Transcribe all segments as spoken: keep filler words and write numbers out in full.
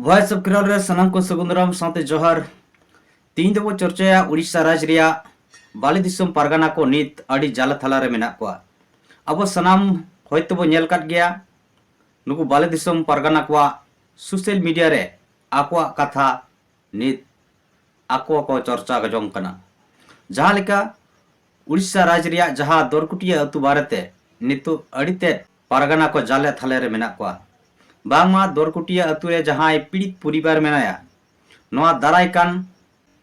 Voice of Kerala ᱨᱮ ᱥᱟᱱᱟᱢ ᱠᱚ ᱥᱟᱹᱜᱩᱱ ᱫᱟᱨᱟᱢ ᱥᱟᱶᱛᱮ ᱡᱚᱦᱟᱨ᱾ ᱛᱤᱦᱤᱧ ᱫᱚᱵᱚ ᱪᱚᱨᱪᱟᱭᱟ ᱩᱲᱤᱥᱥᱟ ᱨᱟᱡᱽ ᱨᱮᱭᱟᱜ ᱵᱟᱞᱮ ᱫᱤᱥᱚᱢ ᱯᱟᱨᱜᱟᱱᱟ ᱠᱚ ᱱᱤᱛ ᱟᱹᱰᱤ ᱡᱟᱞᱮ ᱛᱷᱟᱞᱟ ᱨᱮ ᱢᱮᱱᱟᱜ ᱠᱚᱣᱟ᱾ ᱟᱵᱚ ᱥᱟᱱᱟᱢ ᱦᱚᱭᱛᱳ ᱵᱚ ᱧᱮᱞ ᱠᱟᱫ ᱜᱮᱭᱟ, ᱱᱩᱠᱩ ᱵᱟᱞᱮ ᱫᱤᱥᱚᱢ ᱯᱟᱨᱜᱟᱱᱟ ᱠᱚᱣᱟᱜ social media ᱨᱮ ᱟᱠᱚᱣᱟᱜ ᱠᱟᱛᱷᱟ ᱱᱤᱛ ᱟᱠᱚ ᱠᱚ ᱪᱚᱨᱪᱟ ᱡᱚᱝ ᱠᱟᱱᱟ᱾ ᱡᱟᱦᱟᱸ ᱞᱮᱠᱟ ᱩᱲᱤᱥᱥᱟ ᱨᱟᱡᱽ ᱨᱮᱭᱟᱜ ᱡᱟᱦᱟᱸ ᱫᱚᱨᱠᱩᱴᱤᱭᱟᱹ ᱟᱹᱛᱩ ᱵᱟᱨᱮᱛᱮ ᱱᱤᱛᱚᱜ ᱟᱹᱰᱤ ᱛᱮᱫ ᱯᱟᱨᱜᱟᱱᱟ ᱠᱚ ᱡᱟᱞᱮ ᱛᱷᱟᱞᱮ ᱨᱮ ᱢᱮᱱᱟᱜ ᱠᱚᱣᱟ᱾ ᱵᱟᱝᱢᱟ ᱫᱚᱨᱠᱩᱴᱤᱭᱟᱹ ᱟᱹᱛᱩ ᱨᱮ ᱡᱟᱦᱟᱸᱭ ᱯᱤᱲᱤᱛ ᱯᱚᱨᱤᱵᱟᱨ ᱢᱮᱱᱟᱭᱟ, ᱱᱚᱣᱟ ᱫᱟᱨᱟᱭ ᱠᱟᱱ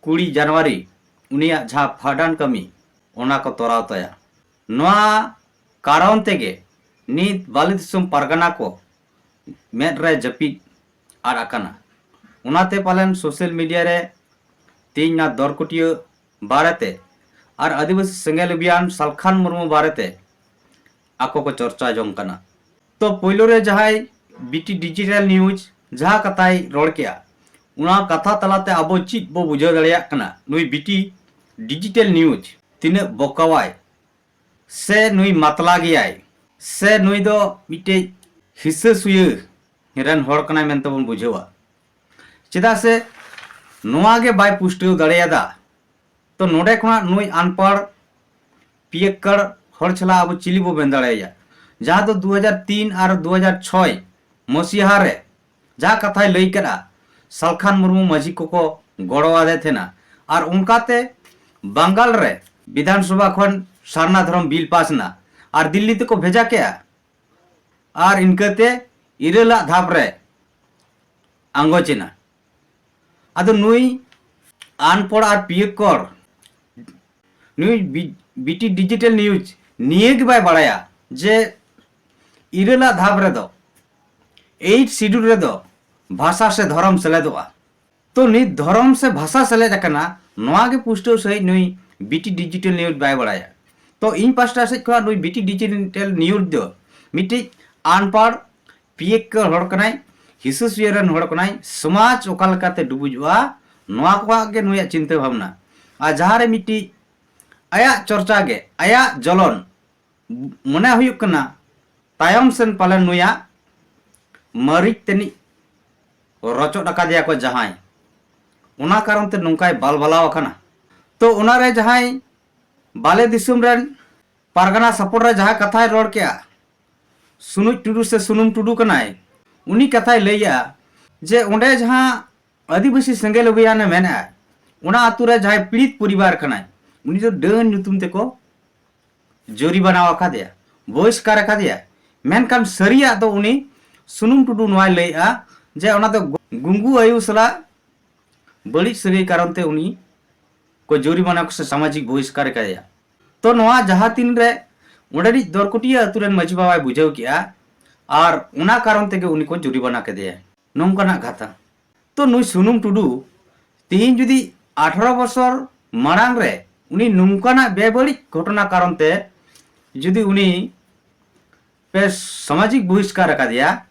ᱠᱩᱲᱤ ᱡᱟᱱᱩᱣᱟᱨᱤ ᱩᱱᱤᱭᱟᱜ ᱡᱟᱦᱟᱸ ᱵᱷᱟᱸᱰᱟᱱ ᱠᱟᱹᱢᱤ, ᱚᱱᱟ ᱠᱚ ᱛᱚᱨᱟᱣ ᱛᱟᱭᱟ᱾ ᱱᱚᱣᱟ ᱠᱟᱨᱚᱱ ᱛᱮᱜᱮ ᱱᱤᱛ ᱵᱟᱞᱮ ᱫᱤᱥᱚᱢ ᱯᱟᱨᱜᱟᱱᱟ ᱠᱚ ᱢᱮᱫ ᱨᱮ ᱡᱟᱹᱯᱤᱫ ᱟᱫ ᱟᱠᱟᱱᱟ᱾ ᱚᱱᱟᱛᱮ ᱯᱟᱞᱮᱱ social media ᱨᱮ ᱛᱮᱦᱮᱧ ᱱᱟ ᱫᱚᱨᱠᱩᱴᱤᱭᱟᱹ ᱵᱟᱨᱮᱛᱮ ᱟᱨ ᱟᱹᱫᱤᱵᱟᱹᱥᱤ ᱥᱮᱸᱜᱮᱞ ᱚᱵᱷᱤᱭᱟᱱ ᱥᱟᱞᱠᱷᱟᱱ ᱢᱩᱨᱢᱩ ᱵᱟᱨᱮᱛᱮ ᱟᱠᱚ ᱠᱚ ᱪᱚᱨᱪᱟ ᱡᱚᱝ ᱠᱟᱱᱟ᱾ ᱛᱚ ᱯᱳᱭᱞᱳ ᱨᱮ ᱡᱟᱦᱟᱸᱭ BT Digital News ᱡᱟᱦᱟᱸ ᱠᱟᱛᱷᱟᱭ ᱨᱚᱲ ᱠᱮᱜᱼᱟ, ᱚᱱᱟ ᱠᱟᱛᱷᱟ ᱛᱟᱞᱟᱛᱮ ᱟᱵᱚ ᱪᱮᱫ ᱵᱚ ᱵᱩᱡᱷᱟᱹᱣ ᱫᱟᱲᱮᱭᱟᱜ ᱠᱟᱱᱟ, ᱱᱩᱭ BT Digital News ᱛᱤᱱᱟᱹᱜ ᱵᱚᱠᱟᱣᱟᱭ, ᱥᱮ ᱱᱩᱭ ᱢᱟᱛᱞᱟ ᱜᱮᱭᱟᱭ, ᱥᱮ ᱱᱩᱭ ᱫᱚ ᱢᱤᱫᱴᱮᱡ ᱦᱤᱥᱟᱹ ᱥᱩᱭᱟᱹ ᱨᱮᱱ ᱦᱚᱲ ᱠᱟᱱᱟᱭ ᱢᱮᱱᱛᱮ ᱵᱚᱱ ᱵᱩᱡᱷᱟᱹᱣᱟ᱾ ᱪᱮᱫᱟᱜ ᱥᱮ ᱱᱚᱣᱟ ᱜᱮ ᱵᱟᱭ ᱯᱩᱥᱴᱟᱹᱣ ᱫᱟᱲᱮᱭᱟᱫᱟ᱾ ᱛᱚ ᱱᱚᱰᱮ ᱠᱷᱚᱱᱟᱜ ᱱᱩᱭ ᱟᱱᱯᱟᱲ ᱯᱤᱭᱮᱠᱠᱟᱲ ᱦᱚᱲ ᱪᱷᱟᱞᱟ ᱟᱵᱚ ᱪᱤᱞᱤ ᱵᱚ ᱢᱮᱱ ᱫᱟᱲᱮᱭᱟᱭᱟ, ᱡᱟᱦᱟᱸ ᱫᱚ ᱫᱩ ᱦᱟᱡᱟᱨ ᱛᱤᱱ ᱟᱨ ᱫᱩ ᱦᱟᱡᱟᱨ ᱪᱷᱚᱭ ᱢᱚᱥᱤᱦᱟ ᱨᱮ ᱡᱟᱦᱟᱸ ᱠᱟᱛᱷᱟᱭ ᱞᱟᱹᱭ ᱠᱟᱫᱼᱟ, ᱥᱟᱞᱠᱷᱟᱱ ᱢᱩᱨᱢᱩ ᱢᱟᱹᱡᱷᱤ ᱠᱚᱠᱚ ᱜᱚᱲᱚ ᱟᱫᱮ ᱛᱟᱦᱮᱱᱟ᱾ ᱟᱨ ᱚᱱᱠᱟᱛᱮ ᱵᱟᱝᱜᱟᱞ ᱨᱮ ᱵᱤᱫᱷᱟᱱ ᱥᱚᱵᱷᱟ ᱠᱷᱚᱱ ᱥᱟᱨᱱᱟ ᱫᱷᱚᱨᱚᱢ ᱵᱤᱞ ᱯᱟᱥ ᱮᱱᱟ ᱟᱨ ᱫᱤᱞᱞᱤ ᱛᱮᱠᱚ ᱵᱷᱮᱡᱟ ᱠᱮᱜᱼᱟ᱾ ᱟᱨ ᱤᱱᱠᱟᱹᱛᱮ ᱤᱨᱟᱹᱞᱟᱜ ᱫᱷᱟᱯ ᱨᱮ ᱟᱸᱜᱚᱪ ᱮᱱᱟ᱾ ᱟᱫᱚ ᱱᱩᱭ ᱟᱱᱯᱚᱲ ᱟᱨ ᱯᱤᱭᱚᱠᱚᱲ ᱱᱩᱭ BT Digital News ᱱᱤᱭᱟᱹ ᱜᱮ ᱵᱟᱭ ᱵᱟᱲᱟᱭᱟ ᱡᱮ ᱤᱨᱟᱹᱞᱟᱜ ᱫᱷᱟᱯ ᱨᱮᱫᱚ, eighth schedule ᱨᱮᱫᱚ ᱵᱷᱟᱥᱟ ᱥᱮ ᱫᱷᱚᱨᱚᱢ ᱥᱮᱞᱮᱫᱚᱜᱼᱟ᱾ ᱛᱚ ᱱᱤᱛ ᱫᱷᱚᱨᱚᱢ ᱥᱮ ᱵᱷᱟᱥᱟ ᱥᱮᱞᱮᱫ ᱟᱠᱟᱱᱟ, ᱱᱚᱣᱟ ᱜᱮ ᱯᱩᱥᱴᱟᱹᱣ ᱥᱟᱺᱦᱤᱡ ᱱᱩᱭ BT Digital News ᱵᱟᱭ ᱵᱟᱲᱟᱭᱟ᱾ ᱛᱚ ᱤᱧ ᱯᱟᱥᱴᱟ ᱥᱮᱫ ᱠᱷᱚᱱᱟᱜ ᱱᱩᱭ BT Digital News ᱫᱚ ᱢᱤᱫᱴᱤᱡ ᱟᱱᱯᱟᱲ ᱯᱤᱭᱮᱠᱠᱟᱹ ᱦᱚᱲ ᱠᱟᱱᱟᱭ, ᱦᱤᱥᱟᱹ ᱥᱩᱭᱟᱹ ᱨᱮᱱ ᱦᱚᱲ ᱠᱟᱱᱟᱭ, ᱥᱚᱢᱟᱡᱽ ᱚᱠᱟ ᱞᱮᱠᱟᱛᱮ ᱰᱩᱵᱩᱡᱚᱜᱼᱟ, ᱱᱚᱣᱟ ᱠᱚᱣᱟᱜ ᱜᱮ ᱱᱩᱭᱟᱜ ᱪᱤᱱᱛᱟᱹ ᱵᱷᱟᱵᱽᱱᱟ᱾ ᱟᱨ ᱡᱟᱦᱟᱸ ᱨᱮ ᱢᱤᱫᱴᱤᱡ ᱟᱭᱟᱜ ᱪᱚᱨᱪᱟ ᱜᱮ, ᱟᱭᱟᱜ ᱡᱚᱞᱚᱱ, ᱢᱚᱱᱮ ᱦᱩᱭᱩᱜ ᱠᱟᱱᱟ ᱛᱟᱭᱚᱢ ᱥᱮᱱ ᱯᱟᱞᱮᱱ ᱱᱩᱭᱟᱜ ᱢᱟᱹᱨᱤᱪ ᱛᱟᱹᱱᱤᱡ ᱨᱚᱪᱚᱫ ᱟᱠᱟᱫᱮᱭᱟ ᱠᱚ ᱡᱟᱦᱟᱸᱭ, ᱚᱱᱟ ᱠᱟᱨᱚᱱ ᱛᱮ ᱱᱚᱝᱠᱟᱭ ᱵᱟᱞᱵᱟᱞᱟᱣ ᱟᱠᱟᱱᱟ᱾ ᱛᱚ ᱚᱱᱟᱨᱮ ᱡᱟᱦᱟᱸᱭ ᱵᱟᱞᱮ ᱫᱤᱥᱚᱢ ᱨᱮᱱ ᱯᱟᱨᱜᱟᱱᱟ ᱥᱟᱯᱚᱴ ᱨᱮ ᱡᱟᱦᱟᱸ ᱠᱟᱛᱷᱟᱭ ᱨᱚᱲ ᱠᱮᱜᱼᱟ, ᱥᱩᱱᱩᱡ ᱴᱩᱰᱩ ᱥᱮ ᱥᱩᱱᱩᱢ ᱴᱩᱰᱩ ᱠᱟᱱᱟᱭ, ᱩᱱᱤ ᱠᱟᱛᱷᱟᱭ ᱞᱟᱹᱭᱮᱜᱼᱟ ᱡᱮ ᱚᱸᱰᱮ ᱡᱟᱦᱟᱸ ᱟᱹᱫᱤᱵᱟᱹᱥᱤ ᱥᱮᱸᱜᱮᱞ ᱚᱵᱷᱤᱭᱟᱱᱮ ᱢᱮᱱᱮᱜᱼᱟ, ᱚᱱᱟ ᱟᱛᱩ ᱨᱮ ᱡᱟᱦᱟᱸᱭ ᱯᱤᱲᱤᱛ ᱯᱚᱨᱤᱵᱟᱨ ᱠᱟᱱᱟᱭ, ᱩᱱᱤ ᱫᱚ ᱰᱟᱹᱱ ᱧᱩᱛᱩᱢ ᱛᱮᱠᱚ ᱡᱩᱨᱤᱢᱟᱱᱟ ᱟᱠᱟᱫᱮᱭᱟ, ᱵᱚᱦᱤᱥᱠᱟᱨ ᱟᱠᱟᱫᱮᱭᱟ᱾ ᱢᱮᱱᱠᱷᱟᱱ ᱥᱟᱹᱨᱤᱭᱟᱜ ᱫᱚ ᱩᱱᱤ ᱥᱩᱱᱩᱢ ᱴᱩᱰᱩ ᱱᱚᱣᱟᱭ ᱞᱟᱹᱭᱮᱜᱼᱟ ᱡᱮ ᱚᱱᱟ ᱫᱚ ᱜᱩᱝᱜᱩ ᱟᱭᱳ ᱥᱟᱞᱟᱜ ᱵᱟᱹᱲᱤᱡ ᱥᱟᱹᱜᱟᱹᱭ ᱠᱟᱨᱚᱱ ᱛᱮ ᱩᱱᱤ ᱠᱚ ᱡᱩᱨᱤᱢᱟᱱᱟ ᱠᱚ ᱥᱮ ᱥᱟᱢᱟᱡᱤᱠ ᱵᱚᱦᱤᱥᱠᱟᱨ ᱟᱠᱟᱫᱮᱭᱟ᱾ ᱛᱚ ᱱᱚᱣᱟ ᱡᱟᱦᱟᱸ ᱛᱤᱱ ᱨᱮ ᱚᱸᱰᱮᱱᱤᱡ ᱫᱚᱨᱠᱩᱴᱤᱭᱟᱹ ᱟᱹᱛᱩ ᱨᱮᱱ ᱢᱟᱹᱡᱷᱤ ᱵᱟᱵᱟᱭ ᱵᱩᱡᱷᱟᱹᱣ ᱠᱮᱜᱼᱟ, ᱟᱨ ᱚᱱᱟ ᱠᱟᱨᱚᱱ ᱛᱮᱜᱮ ᱩᱱᱤ ᱠᱚ ᱡᱩᱨᱤᱢᱟᱱᱟ ᱠᱮᱫᱮᱭᱟ, ᱱᱚᱝᱠᱟᱱᱟᱜ ᱠᱟᱛᱷᱟ᱾ ᱛᱚ ᱱᱩᱭ ᱥᱩᱱᱩᱢ ᱴᱩᱰᱩ ᱛᱮᱦᱮᱧ ᱡᱩᱫᱤ ᱟᱴᱷᱟᱨᱚ ᱵᱚᱪᱷᱚᱨ ᱢᱟᱲᱟᱝ ᱨᱮ ᱩᱱᱤ ᱱᱚᱝᱠᱟᱱᱟᱜ ᱵᱮᱵᱟᱹᱲᱤᱡ ᱜᱷᱚᱴᱚᱱᱟ ᱠᱟᱨᱚᱱ ᱛᱮ ᱡᱩᱫᱤ ᱩᱱᱤ ᱯᱮ ᱥᱟᱢᱟᱡᱤᱠ ᱵᱚᱦᱤᱥᱠᱟᱨ ᱟᱠᱟᱫᱮᱭᱟ,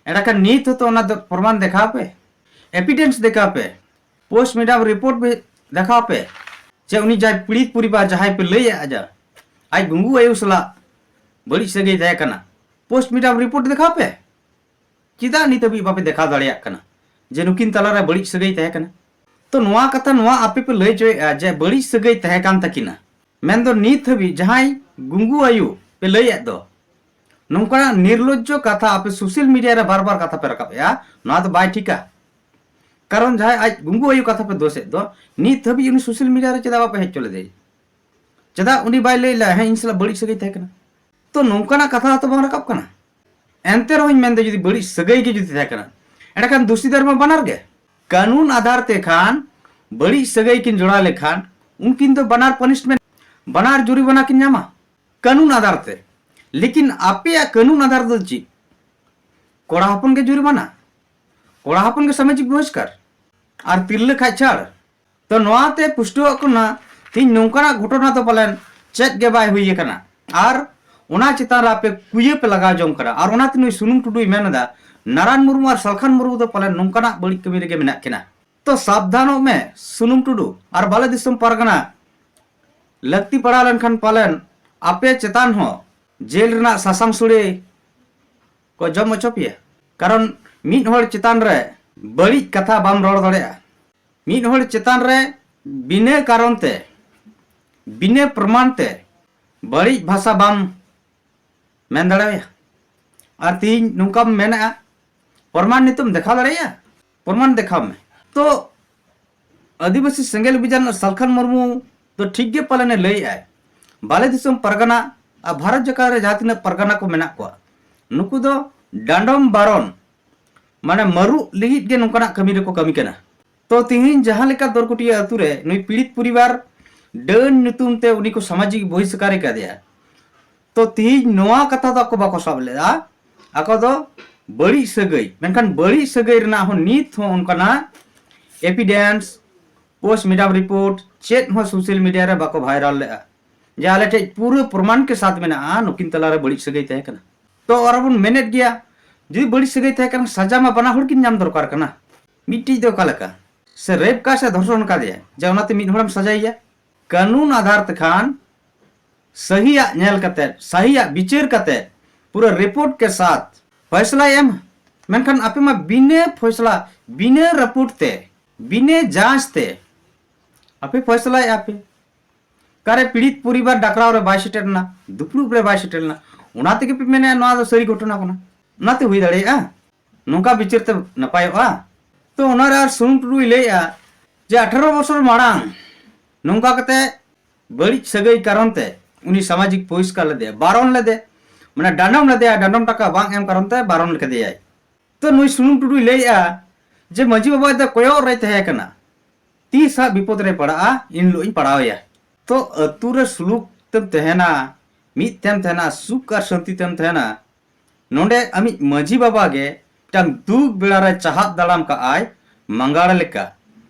ᱮᱸᱰᱮᱠᱷᱟᱱ ᱱᱤᱛ ᱦᱚᱸᱛᱚ ᱚᱱᱟ ᱫᱚ ᱯᱨᱚᱢᱟᱱ ᱫᱮᱠᱷᱟᱣ ᱯᱮ, ᱮᱵᱤᱰᱮᱱᱥ ᱫᱮᱠᱷᱟᱣ ᱯᱮ, ᱯᱳᱥᱴᱢᱚᱨᱴᱮᱢ ᱨᱤᱯᱳᱨᱴ ᱯᱮ ᱫᱮᱠᱷᱟᱣ ᱯᱮ, ᱡᱮ ᱩᱱᱤ ᱡᱟᱦᱟᱸᱭ ᱯᱤᱲᱤᱛ ᱯᱚᱨᱤᱵᱟᱨ ᱡᱟᱦᱟᱸᱭ ᱯᱮ ᱞᱟᱹᱭᱮᱫᱼᱟ ᱡᱟ ᱟᱡ ᱜᱩᱝᱜᱩ ᱟᱭᱳ ᱥᱟᱞᱟᱜ ᱵᱟᱹᱲᱤᱡ ᱥᱟᱹᱜᱟᱹᱭ ᱛᱟᱦᱮᱸ ᱠᱟᱱᱟ, ᱯᱳᱥᱴᱢᱚᱨᱴᱮᱢ ᱨᱤᱯᱳᱨᱴ ᱫᱮᱠᱷᱟᱣ ᱯᱮ᱾ ᱪᱮᱫᱟᱜ ᱱᱤᱛ ᱦᱟᱹᱵᱤᱡ ᱵᱟᱯᱮ ᱫᱮᱠᱷᱟᱣ ᱫᱟᱲᱮᱭᱟᱜ ᱠᱟᱱᱟ ᱡᱮ ᱱᱩᱠᱤᱱ ᱛᱟᱞᱟᱨᱮ ᱵᱟᱹᱲᱤᱡ ᱥᱟᱹᱜᱟᱹᱭ ᱛᱟᱦᱮᱸ ᱠᱟᱱᱟ? ᱛᱚ ᱱᱚᱣᱟ ᱠᱟᱛᱷᱟ ᱱᱚᱣᱟ ᱟᱯᱮ ᱯᱮ ᱞᱟᱹᱭ ᱦᱚᱪᱚᱭᱮᱫᱼᱟ ᱡᱮ ᱵᱟᱹᱲᱤᱡ ᱥᱟᱹᱜᱟᱹᱭ ᱛᱟᱦᱮᱸ ᱠᱟᱱ ᱛᱟᱹᱠᱤᱱᱟ, ᱢᱮᱱᱫᱚ ᱱᱤᱛ ᱦᱟᱹᱵᱤᱡ ᱡᱟᱦᱟᱸᱭ ᱜᱩᱝᱜᱩ ᱟᱭᱳ ᱯᱮ ᱞᱟᱹᱭᱮᱫ ᱫᱚ, ᱱᱚᱝᱠᱟᱱᱟᱜ ᱱᱤᱨᱞᱚᱡᱽᱡᱚ ᱠᱟᱛᱷᱟ ᱟᱯᱮ ᱥᱳᱥᱟᱞ ᱢᱤᱰᱤᱭᱟ ᱨᱮ ᱵᱟᱨ ᱵᱟᱨ ᱠᱟᱛᱷᱟ ᱯᱮ ᱨᱟᱠᱟᱵᱮᱜᱼᱟ, ᱱᱚᱣᱟ ᱫᱚ ᱵᱟᱭ ᱴᱷᱤᱠᱟ᱾ ᱠᱟᱨᱚᱱ ᱡᱟᱦᱟᱸᱭ ᱟᱡ ᱜᱩᱝᱜᱩ ᱟᱭᱳ ᱠᱟᱛᱷᱟ ᱯᱮ ᱫᱳᱥᱮᱫ ᱫᱚ, ᱱᱤᱛ ᱦᱟᱹᱵᱤᱡ ᱩᱱᱤ ᱥᱳᱥᱟᱞ ᱢᱤᱰᱤᱭᱟ ᱨᱮ ᱪᱮᱫᱟᱜ ᱵᱟᱯᱮ ᱦᱮᱡ ᱦᱚᱪᱚ ᱞᱮᱫᱮᱭᱟ? ᱪᱮᱫᱟᱜ ᱩᱱᱤ ᱵᱟᱭ ᱞᱟᱹᱭ ᱞᱮᱫᱼᱟ, "ᱦᱮᱸ, ᱤᱧ ᱥᱟᱞᱟᱜ ᱵᱟᱹᱲᱤᱡ ᱥᱟᱹᱜᱟᱹᱭ ᱛᱟᱦᱮᱸ ᱠᱟᱱᱟ"? ᱛᱚ ᱱᱚᱝᱠᱟᱱᱟᱜ ᱠᱟᱛᱷᱟ ᱦᱚᱸᱛᱚ ᱵᱟᱝ ᱨᱟᱠᱟᱵ ᱠᱟᱱᱟ᱾ ᱮᱱᱛᱮ ᱨᱮᱦᱚᱸᱧ ᱢᱮᱱᱫᱟ, ᱡᱩᱫᱤ ᱵᱟᱹᱲᱤᱡ ᱥᱟᱹᱜᱟᱹᱭ ᱜᱮ ᱡᱩᱫᱤ ᱛᱟᱦᱮᱸ ᱠᱟᱱᱟ, ᱮᱸᱰᱮᱠᱷᱟᱱ ᱫᱩᱥᱤ ᱫᱟᱨ ᱢᱟ ᱵᱟᱱᱟᱨ ᱜᱮ᱾ ᱠᱟᱹᱱᱩᱱ ᱟᱫᱷᱟᱨ ᱛᱮ ᱠᱷᱟᱱ ᱵᱟᱹᱲᱤᱡ ᱥᱟᱹᱜᱟᱹᱭ ᱠᱤᱱ ᱡᱚᱲᱟᱣ ᱞᱮᱠᱷᱟᱱ ᱩᱱᱠᱤᱱ ᱫᱚ ᱵᱟᱱᱟᱨ ᱯᱟᱱᱤᱥᱢᱮᱱᱴ, ᱵᱟᱱᱟᱨ ᱡᱩᱨᱤᱢᱟᱱᱟ ᱠᱤᱱ ᱧᱟᱢᱟ ᱠᱟᱹᱱᱩᱱ ᱟᱫᱷᱟᱨ ᱛᱮ᱾ ᱞᱮᱠᱤᱱ ᱟᱯᱮᱭᱟᱜ ᱠᱟᱹᱱᱩᱱ ᱟᱫᱷᱟᱨ ᱫᱚ ᱪᱮᱫ? ᱠᱚᱲᱟ ᱦᱚᱯᱚᱱ ᱜᱮ ᱡᱩᱨᱤᱢᱟᱱᱟ, ᱠᱚᱲᱟ ᱦᱚᱯᱚᱱ ᱜᱮ ᱥᱟᱢᱟᱡᱤᱠ ᱵᱚᱦᱤᱥᱠᱟᱨ, ᱟᱨ ᱛᱤᱨᱞᱟᱹ ᱠᱷᱟᱡ ᱪᱷᱟᱲ᱾ ᱛᱚ ᱱᱚᱣᱟ ᱛᱮ ᱯᱩᱥᱴᱟᱹᱣᱚᱜ ᱠᱟᱱᱟ, ᱛᱮᱦᱮᱧ ᱱᱚᱝᱠᱟᱱᱟᱜ ᱜᱷᱚᱴᱚᱱᱟ ᱫᱚ ᱯᱟᱞᱮᱱ ᱪᱮᱫ ᱜᱮ ᱵᱟᱭ ᱦᱩᱭ ᱟᱠᱟᱱᱟ᱾ ᱟᱨ ᱚᱱᱟ ᱪᱮᱛᱟᱱ ᱨᱮ ᱟᱯᱮ ᱠᱩᱭᱟᱹ ᱯᱮ ᱞᱟᱜᱟᱣ ᱡᱚᱝ ᱠᱟᱱᱟ᱾ ᱟᱨ ᱚᱱᱟᱛᱮ ᱱᱩᱭ ᱥᱩᱱᱩᱢ ᱴᱩᱰᱩᱭ ᱢᱮᱱ ᱮᱫᱟ, ᱱᱟᱨᱟᱱ ᱢᱩᱨᱢᱩ ᱟᱨ ᱥᱟᱞᱠᱷᱟᱱ ᱢᱩᱨᱢᱩ ᱫᱚ ᱯᱟᱞᱮᱱ ᱱᱚᱝᱠᱟᱱᱟᱜ ᱵᱟᱹᱲᱤᱡ ᱠᱟᱹᱢᱤ ᱨᱮᱜᱮ ᱢᱮᱱᱟᱜ ᱠᱤᱱᱟ᱾ ᱛᱚ ᱥᱟᱵᱫᱷᱟᱱᱚᱜ ᱢᱮ ᱥᱩᱱᱩᱢ ᱴᱩᱰᱩ, ᱟᱨ ᱵᱟᱞᱮ ᱫᱤᱥᱚᱢ ᱯᱟᱨᱜᱟᱱᱟ ᱞᱟᱹᱠᱛᱤ ᱯᱟᱲᱟᱣ ᱞᱮᱱᱠᱷᱟᱱ ᱯᱟᱞᱮᱱ ᱟᱯᱮ ᱪᱮᱛᱟᱱ ᱦᱚᱸ ᱡᱮᱞ ᱨᱮᱱᱟᱜ ᱥᱟᱥᱟᱝ ᱥᱳᱲᱮ ᱠᱚ ᱡᱚᱢ ᱦᱚᱪᱚ ᱯᱮᱭᱟ᱾ ᱠᱟᱨᱚᱱ ᱢᱤᱫ ᱦᱚᱲ ᱪᱮᱛᱟᱱ ᱨᱮ ᱵᱟᱹᱲᱤᱡ ᱠᱟᱛᱷᱟ ᱵᱟᱢ ᱨᱚᱲ ᱫᱟᱲᱮᱭᱟᱜᱼᱟ᱾ ᱢᱤᱫ ᱦᱚᱲ ᱪᱮᱛᱟᱱ ᱨᱮ ᱵᱤᱱᱟᱹ ᱠᱟᱨᱚᱱ ᱛᱮ, ᱵᱤᱱᱟᱹ ᱯᱨᱚᱢᱟᱱ ᱛᱮ ᱵᱟᱹᱲᱤᱡ ᱵᱷᱟᱥᱟ ᱵᱟᱢ ᱢᱮᱱ ᱫᱟᱲᱮᱭᱟᱭᱟ᱾ ᱟᱨ ᱛᱤᱦᱤᱧ ᱱᱚᱝᱠᱟᱢ ᱢᱮᱱᱮᱜᱼᱟ, ᱯᱨᱚᱢᱟᱱ ᱱᱤᱛᱚᱜ ᱮᱢ ᱫᱮᱠᱷᱟᱣ ᱫᱟᱲᱮᱭᱟᱜᱼᱟ? ᱯᱨᱚᱢᱟᱱ ᱫᱮᱠᱷᱟᱣ ᱢᱮ᱾ ᱛᱚ ᱟᱹᱫᱤᱵᱟᱹᱥᱤ ᱥᱮᱸᱜᱮᱞ ᱚᱵᱷᱤᱡᱟᱱ ᱥᱟᱞᱠᱷᱟᱱ ᱢᱩᱨᱢᱩ ᱫᱚ ᱴᱷᱤᱠ ᱜᱮ ᱯᱟᱞᱮᱱᱮ ᱞᱟᱹᱭᱮᱜᱼᱟᱭ, ᱵᱟᱞᱮ ᱫᱤᱥᱚᱢ ᱯᱟᱨᱜᱟᱱᱟ ᱟᱨ ᱵᱷᱟᱨᱚᱛ ᱡᱟᱠᱟᱛ ᱨᱮ ᱡᱟᱦᱟᱸ ᱛᱤᱱᱟᱹᱜ ᱯᱟᱨᱜᱟᱱᱟ ᱠᱚ ᱢᱮᱱᱟᱜ ᱠᱚᱣᱟ, ᱱᱩᱠᱩ ᱫᱚ ᱰᱟᱸᱰᱚᱢ ᱵᱟᱨᱚᱱ, ᱢᱟᱱᱮ ᱢᱟᱹᱨᱩᱜ ᱞᱟᱹᱜᱤᱫ ᱜᱮ ᱱᱚᱝᱠᱟᱱᱟᱜ ᱠᱟᱹᱢᱤ ᱨᱮᱠᱚ ᱠᱟᱹᱢᱤ ᱠᱟᱱᱟ᱾ ᱛᱚ ᱛᱤᱦᱤᱧ ᱡᱟᱦᱟᱸ ᱞᱮᱠᱟ ᱫᱚᱨᱠᱚᱴᱤᱭᱟᱹ ᱟᱹᱛᱩ ᱨᱮ ᱱᱩᱭ ᱯᱤᱲᱤᱛ ᱯᱚᱨᱤᱵᱟᱨ ᱰᱟᱹᱱ ᱧᱩᱛᱩᱢ ᱛᱮ ᱩᱱᱤ ᱠᱚ ᱥᱟᱢᱟᱡᱤᱠ ᱵᱚᱦᱤᱥᱠᱟᱨ ᱟᱠᱟᱫᱮᱭᱟ, ᱛᱚ ᱛᱤᱦᱤᱧ ᱱᱚᱣᱟ ᱠᱟᱛᱷᱟ ᱫᱚ ᱟᱠᱚ ᱵᱟᱠᱚ ᱥᱟᱵ ᱞᱮᱫᱟ, ᱟᱠᱚ ᱫᱚ ᱵᱟᱹᱲᱤᱡ ᱥᱟᱹᱜᱟᱹᱭ, ᱢᱮᱱᱠᱷᱟᱱ ᱵᱟᱹᱲᱤᱡ ᱥᱟᱹᱜᱟᱹᱭ ᱨᱮᱱᱟᱜ ᱦᱚᱸ ᱱᱤᱛ ᱦᱚᱸ ᱚᱱᱠᱟᱱᱟᱜ ᱮᱵᱷᱤᱰᱮᱱᱥ, ᱯᱳᱥᱴᱢᱚᱨᱴᱮᱢ ᱨᱤᱯᱳᱨᱴ ᱪᱮᱫ ᱦᱚᱸ ᱥᱳᱥᱟᱞ ᱢᱤᱰᱤᱭᱟ ᱨᱮ ᱵᱟᱠᱚ ᱵᱷᱟᱭᱨᱟᱞ ᱞᱮᱫᱼᱟ ᱡᱮ ᱟᱞᱮ ᱴᱷᱮᱡ ᱯᱩᱨᱟᱹ ᱯᱨᱚᱢᱟᱱ ᱠᱮ ᱥᱟᱛ ᱢᱮᱱᱟᱜᱼᱟ ᱱᱩᱠᱤᱱ ᱛᱟᱞᱟᱨᱮ ᱵᱟᱹᱲᱤᱡ ᱥᱟᱹᱜᱟᱹᱭ ᱛᱟᱦᱮᱸ ᱠᱟᱱᱟ᱾ ᱛᱚ ᱟᱨ ᱵᱚᱱ ᱢᱮᱱᱮᱫ ᱜᱮᱭᱟ, ᱡᱩᱫᱤ ᱵᱟᱹᱲᱤᱡ ᱥᱟᱹᱜᱟᱹᱭ ᱛᱟᱦᱮᱸ ᱠᱟᱱᱟ, ᱥᱟᱡᱟ ᱢᱟ ᱵᱟᱱᱟ ᱦᱚᱲ ᱠᱤᱱ ᱧᱟᱢ ᱫᱚᱨᱠᱟᱨ ᱠᱟᱱᱟ᱾ ᱢᱤᱫᱴᱤᱡ ᱫᱚ ᱚᱠᱟ ᱞᱮᱠᱟ, ᱥᱮ ᱨᱮᱯ ᱠᱟ ᱥᱮ ᱫᱷᱚᱨᱥᱚᱱ ᱠᱟᱫᱮᱭᱟ, ᱡᱮ ᱚᱱᱟᱛᱮ ᱢᱤᱫ ᱦᱚᱲᱮᱢ ᱥᱟᱡᱟᱭᱮᱭᱟ? ᱠᱟᱹᱱᱩᱱ ᱟᱫᱷᱟᱨ ᱛᱮᱠᱷᱟᱱ ᱥᱟᱹᱦᱤᱭᱟᱜ ᱧᱮᱞ ᱠᱟᱛᱮ, ᱥᱟᱹᱦᱤᱭᱟᱜ ᱵᱤᱪᱟᱹᱨ ᱠᱟᱛᱮ, ᱯᱩᱨᱟᱹ ᱨᱤᱯᱳᱨᱴ ᱠᱮ ᱥᱟᱛ ᱯᱷᱚᱭᱥᱞᱟᱭ ᱮᱢ᱾ ᱢᱮᱱᱠᱷᱟᱱ ᱟᱯᱮ ᱢᱟ ᱵᱤᱱᱟᱹ ᱯᱷᱚᱭᱥᱞᱟ, ᱵᱤᱱᱟᱹ ᱨᱟᱹᱯᱩᱫ ᱛᱮ, ᱵᱤᱱᱟᱹ ᱡᱟᱸᱪ ᱛᱮ ᱟᱯᱮ ᱯᱷᱚᱭᱥᱞᱟᱭᱮᱫᱼᱟ ᱯᱮ᱾ ᱚᱠᱟᱨᱮ ᱯᱤᱲᱤᱛ ᱯᱚᱨᱤᱵᱟᱨ ᱰᱟᱠᱨᱟᱣ ᱨᱮ ᱵᱟᱭ ᱥᱮᱴᱮᱨ ᱞᱮᱱᱟ, ᱫᱩᱯᱲᱩᱵ ᱨᱮ ᱵᱟᱭ ᱥᱮᱴᱮᱨ ᱞᱮᱱᱟ, ᱚᱱᱟ ᱛᱮᱜᱮ ᱯᱮ ᱢᱮᱱᱮᱫᱼᱟ ᱱᱚᱣᱟ ᱫᱚ ᱥᱟᱹᱨᱤ ᱜᱷᱚᱴᱚᱱᱟ ᱠᱟᱱᱟ᱾ ᱚᱱᱟᱛᱮ ᱦᱩᱭ ᱫᱟᱲᱮᱭᱟᱜᱼᱟ, ᱱᱚᱝᱠᱟ ᱵᱤᱪᱟᱹᱨ ᱛᱮ ᱱᱟᱯᱟᱭᱚᱜᱼᱟ᱾ ᱛᱚ ᱚᱱᱟᱨᱮ ᱟᱨ ᱥᱩᱱᱩᱢ ᱴᱩᱰᱩᱭ ᱞᱟᱹᱭᱮᱜᱼᱟ ᱡᱮ ᱟᱴᱷᱟᱨᱚ ᱵᱚᱪᱷᱚᱨ ᱢᱟᱲᱟᱝ ᱱᱚᱝᱠᱟ ᱠᱟᱛᱮ ᱵᱟᱹᱲᱤᱡ ᱥᱟᱹᱜᱟᱹᱭ ᱠᱟᱨᱚᱱ ᱛᱮ ᱩᱱᱤ ᱥᱟᱢᱟᱡᱤᱠ ᱵᱚᱦᱤᱥᱠᱟᱨ ᱞᱮᱫᱮᱭᱟ, ᱵᱟᱨᱚᱱ ᱞᱮᱫᱮ, ᱢᱟᱱᱮ ᱰᱟᱸᱰᱚᱢ ᱞᱮᱫᱮᱭᱟ, ᱰᱟᱸᱰᱚᱢ ᱴᱟᱠᱟ ᱵᱟᱝ ᱮᱢ ᱠᱟᱨᱚᱱ ᱛᱮ ᱵᱟᱨᱚᱱ ᱠᱮᱫᱮᱭᱟᱭ᱾ ᱛᱚ ᱱᱩᱭ ᱥᱩᱱᱩᱢ ᱴᱩᱰᱩᱭ ᱞᱟᱹᱭᱮᱜᱼᱟ ᱡᱮ ᱢᱟᱹᱡᱷᱤ ᱵᱟᱵᱟ ᱫᱚ ᱠᱚᱭᱚᱜ ᱨᱮᱭ ᱛᱟᱦᱮᱸ ᱠᱟᱱᱟ, ᱛᱤᱥ ᱦᱟᱸᱜ ᱵᱤᱯᱚᱫ ᱨᱮ ᱯᱟᱲᱟᱜᱼᱟ, ᱤᱱ ᱦᱤᱞᱳᱜ ᱤᱧ ᱯᱟᱲᱟᱣᱮᱭᱟ᱾ ᱛᱚ ᱟᱹᱛᱩ ᱨᱮ ᱥᱩᱞᱩᱠ ᱛᱮᱢ ᱛᱟᱦᱮᱱᱟ, ᱢᱤᱫ ᱛᱮᱢ ᱛᱟᱦᱮᱱᱟ, ᱥᱩᱠ ᱟᱨ ᱥᱟᱹᱱᱛᱤ ᱛᱮᱢ ᱛᱟᱦᱮᱱᱟ᱾ ᱱᱚᱰᱮ ᱟᱢᱤᱡ ᱢᱟᱹᱡᱷᱤ ᱵᱟᱵᱟ ᱜᱮ ᱢᱤᱫᱴᱟᱝ ᱫᱩᱠ ᱵᱮᱲᱟ ᱨᱮ ᱪᱟᱦᱟᱵ ᱫᱟᱲᱟᱢ ᱠᱟᱜᱼᱟᱭ ᱢᱟᱸᱜᱟᱲ ᱞᱮᱠᱟ,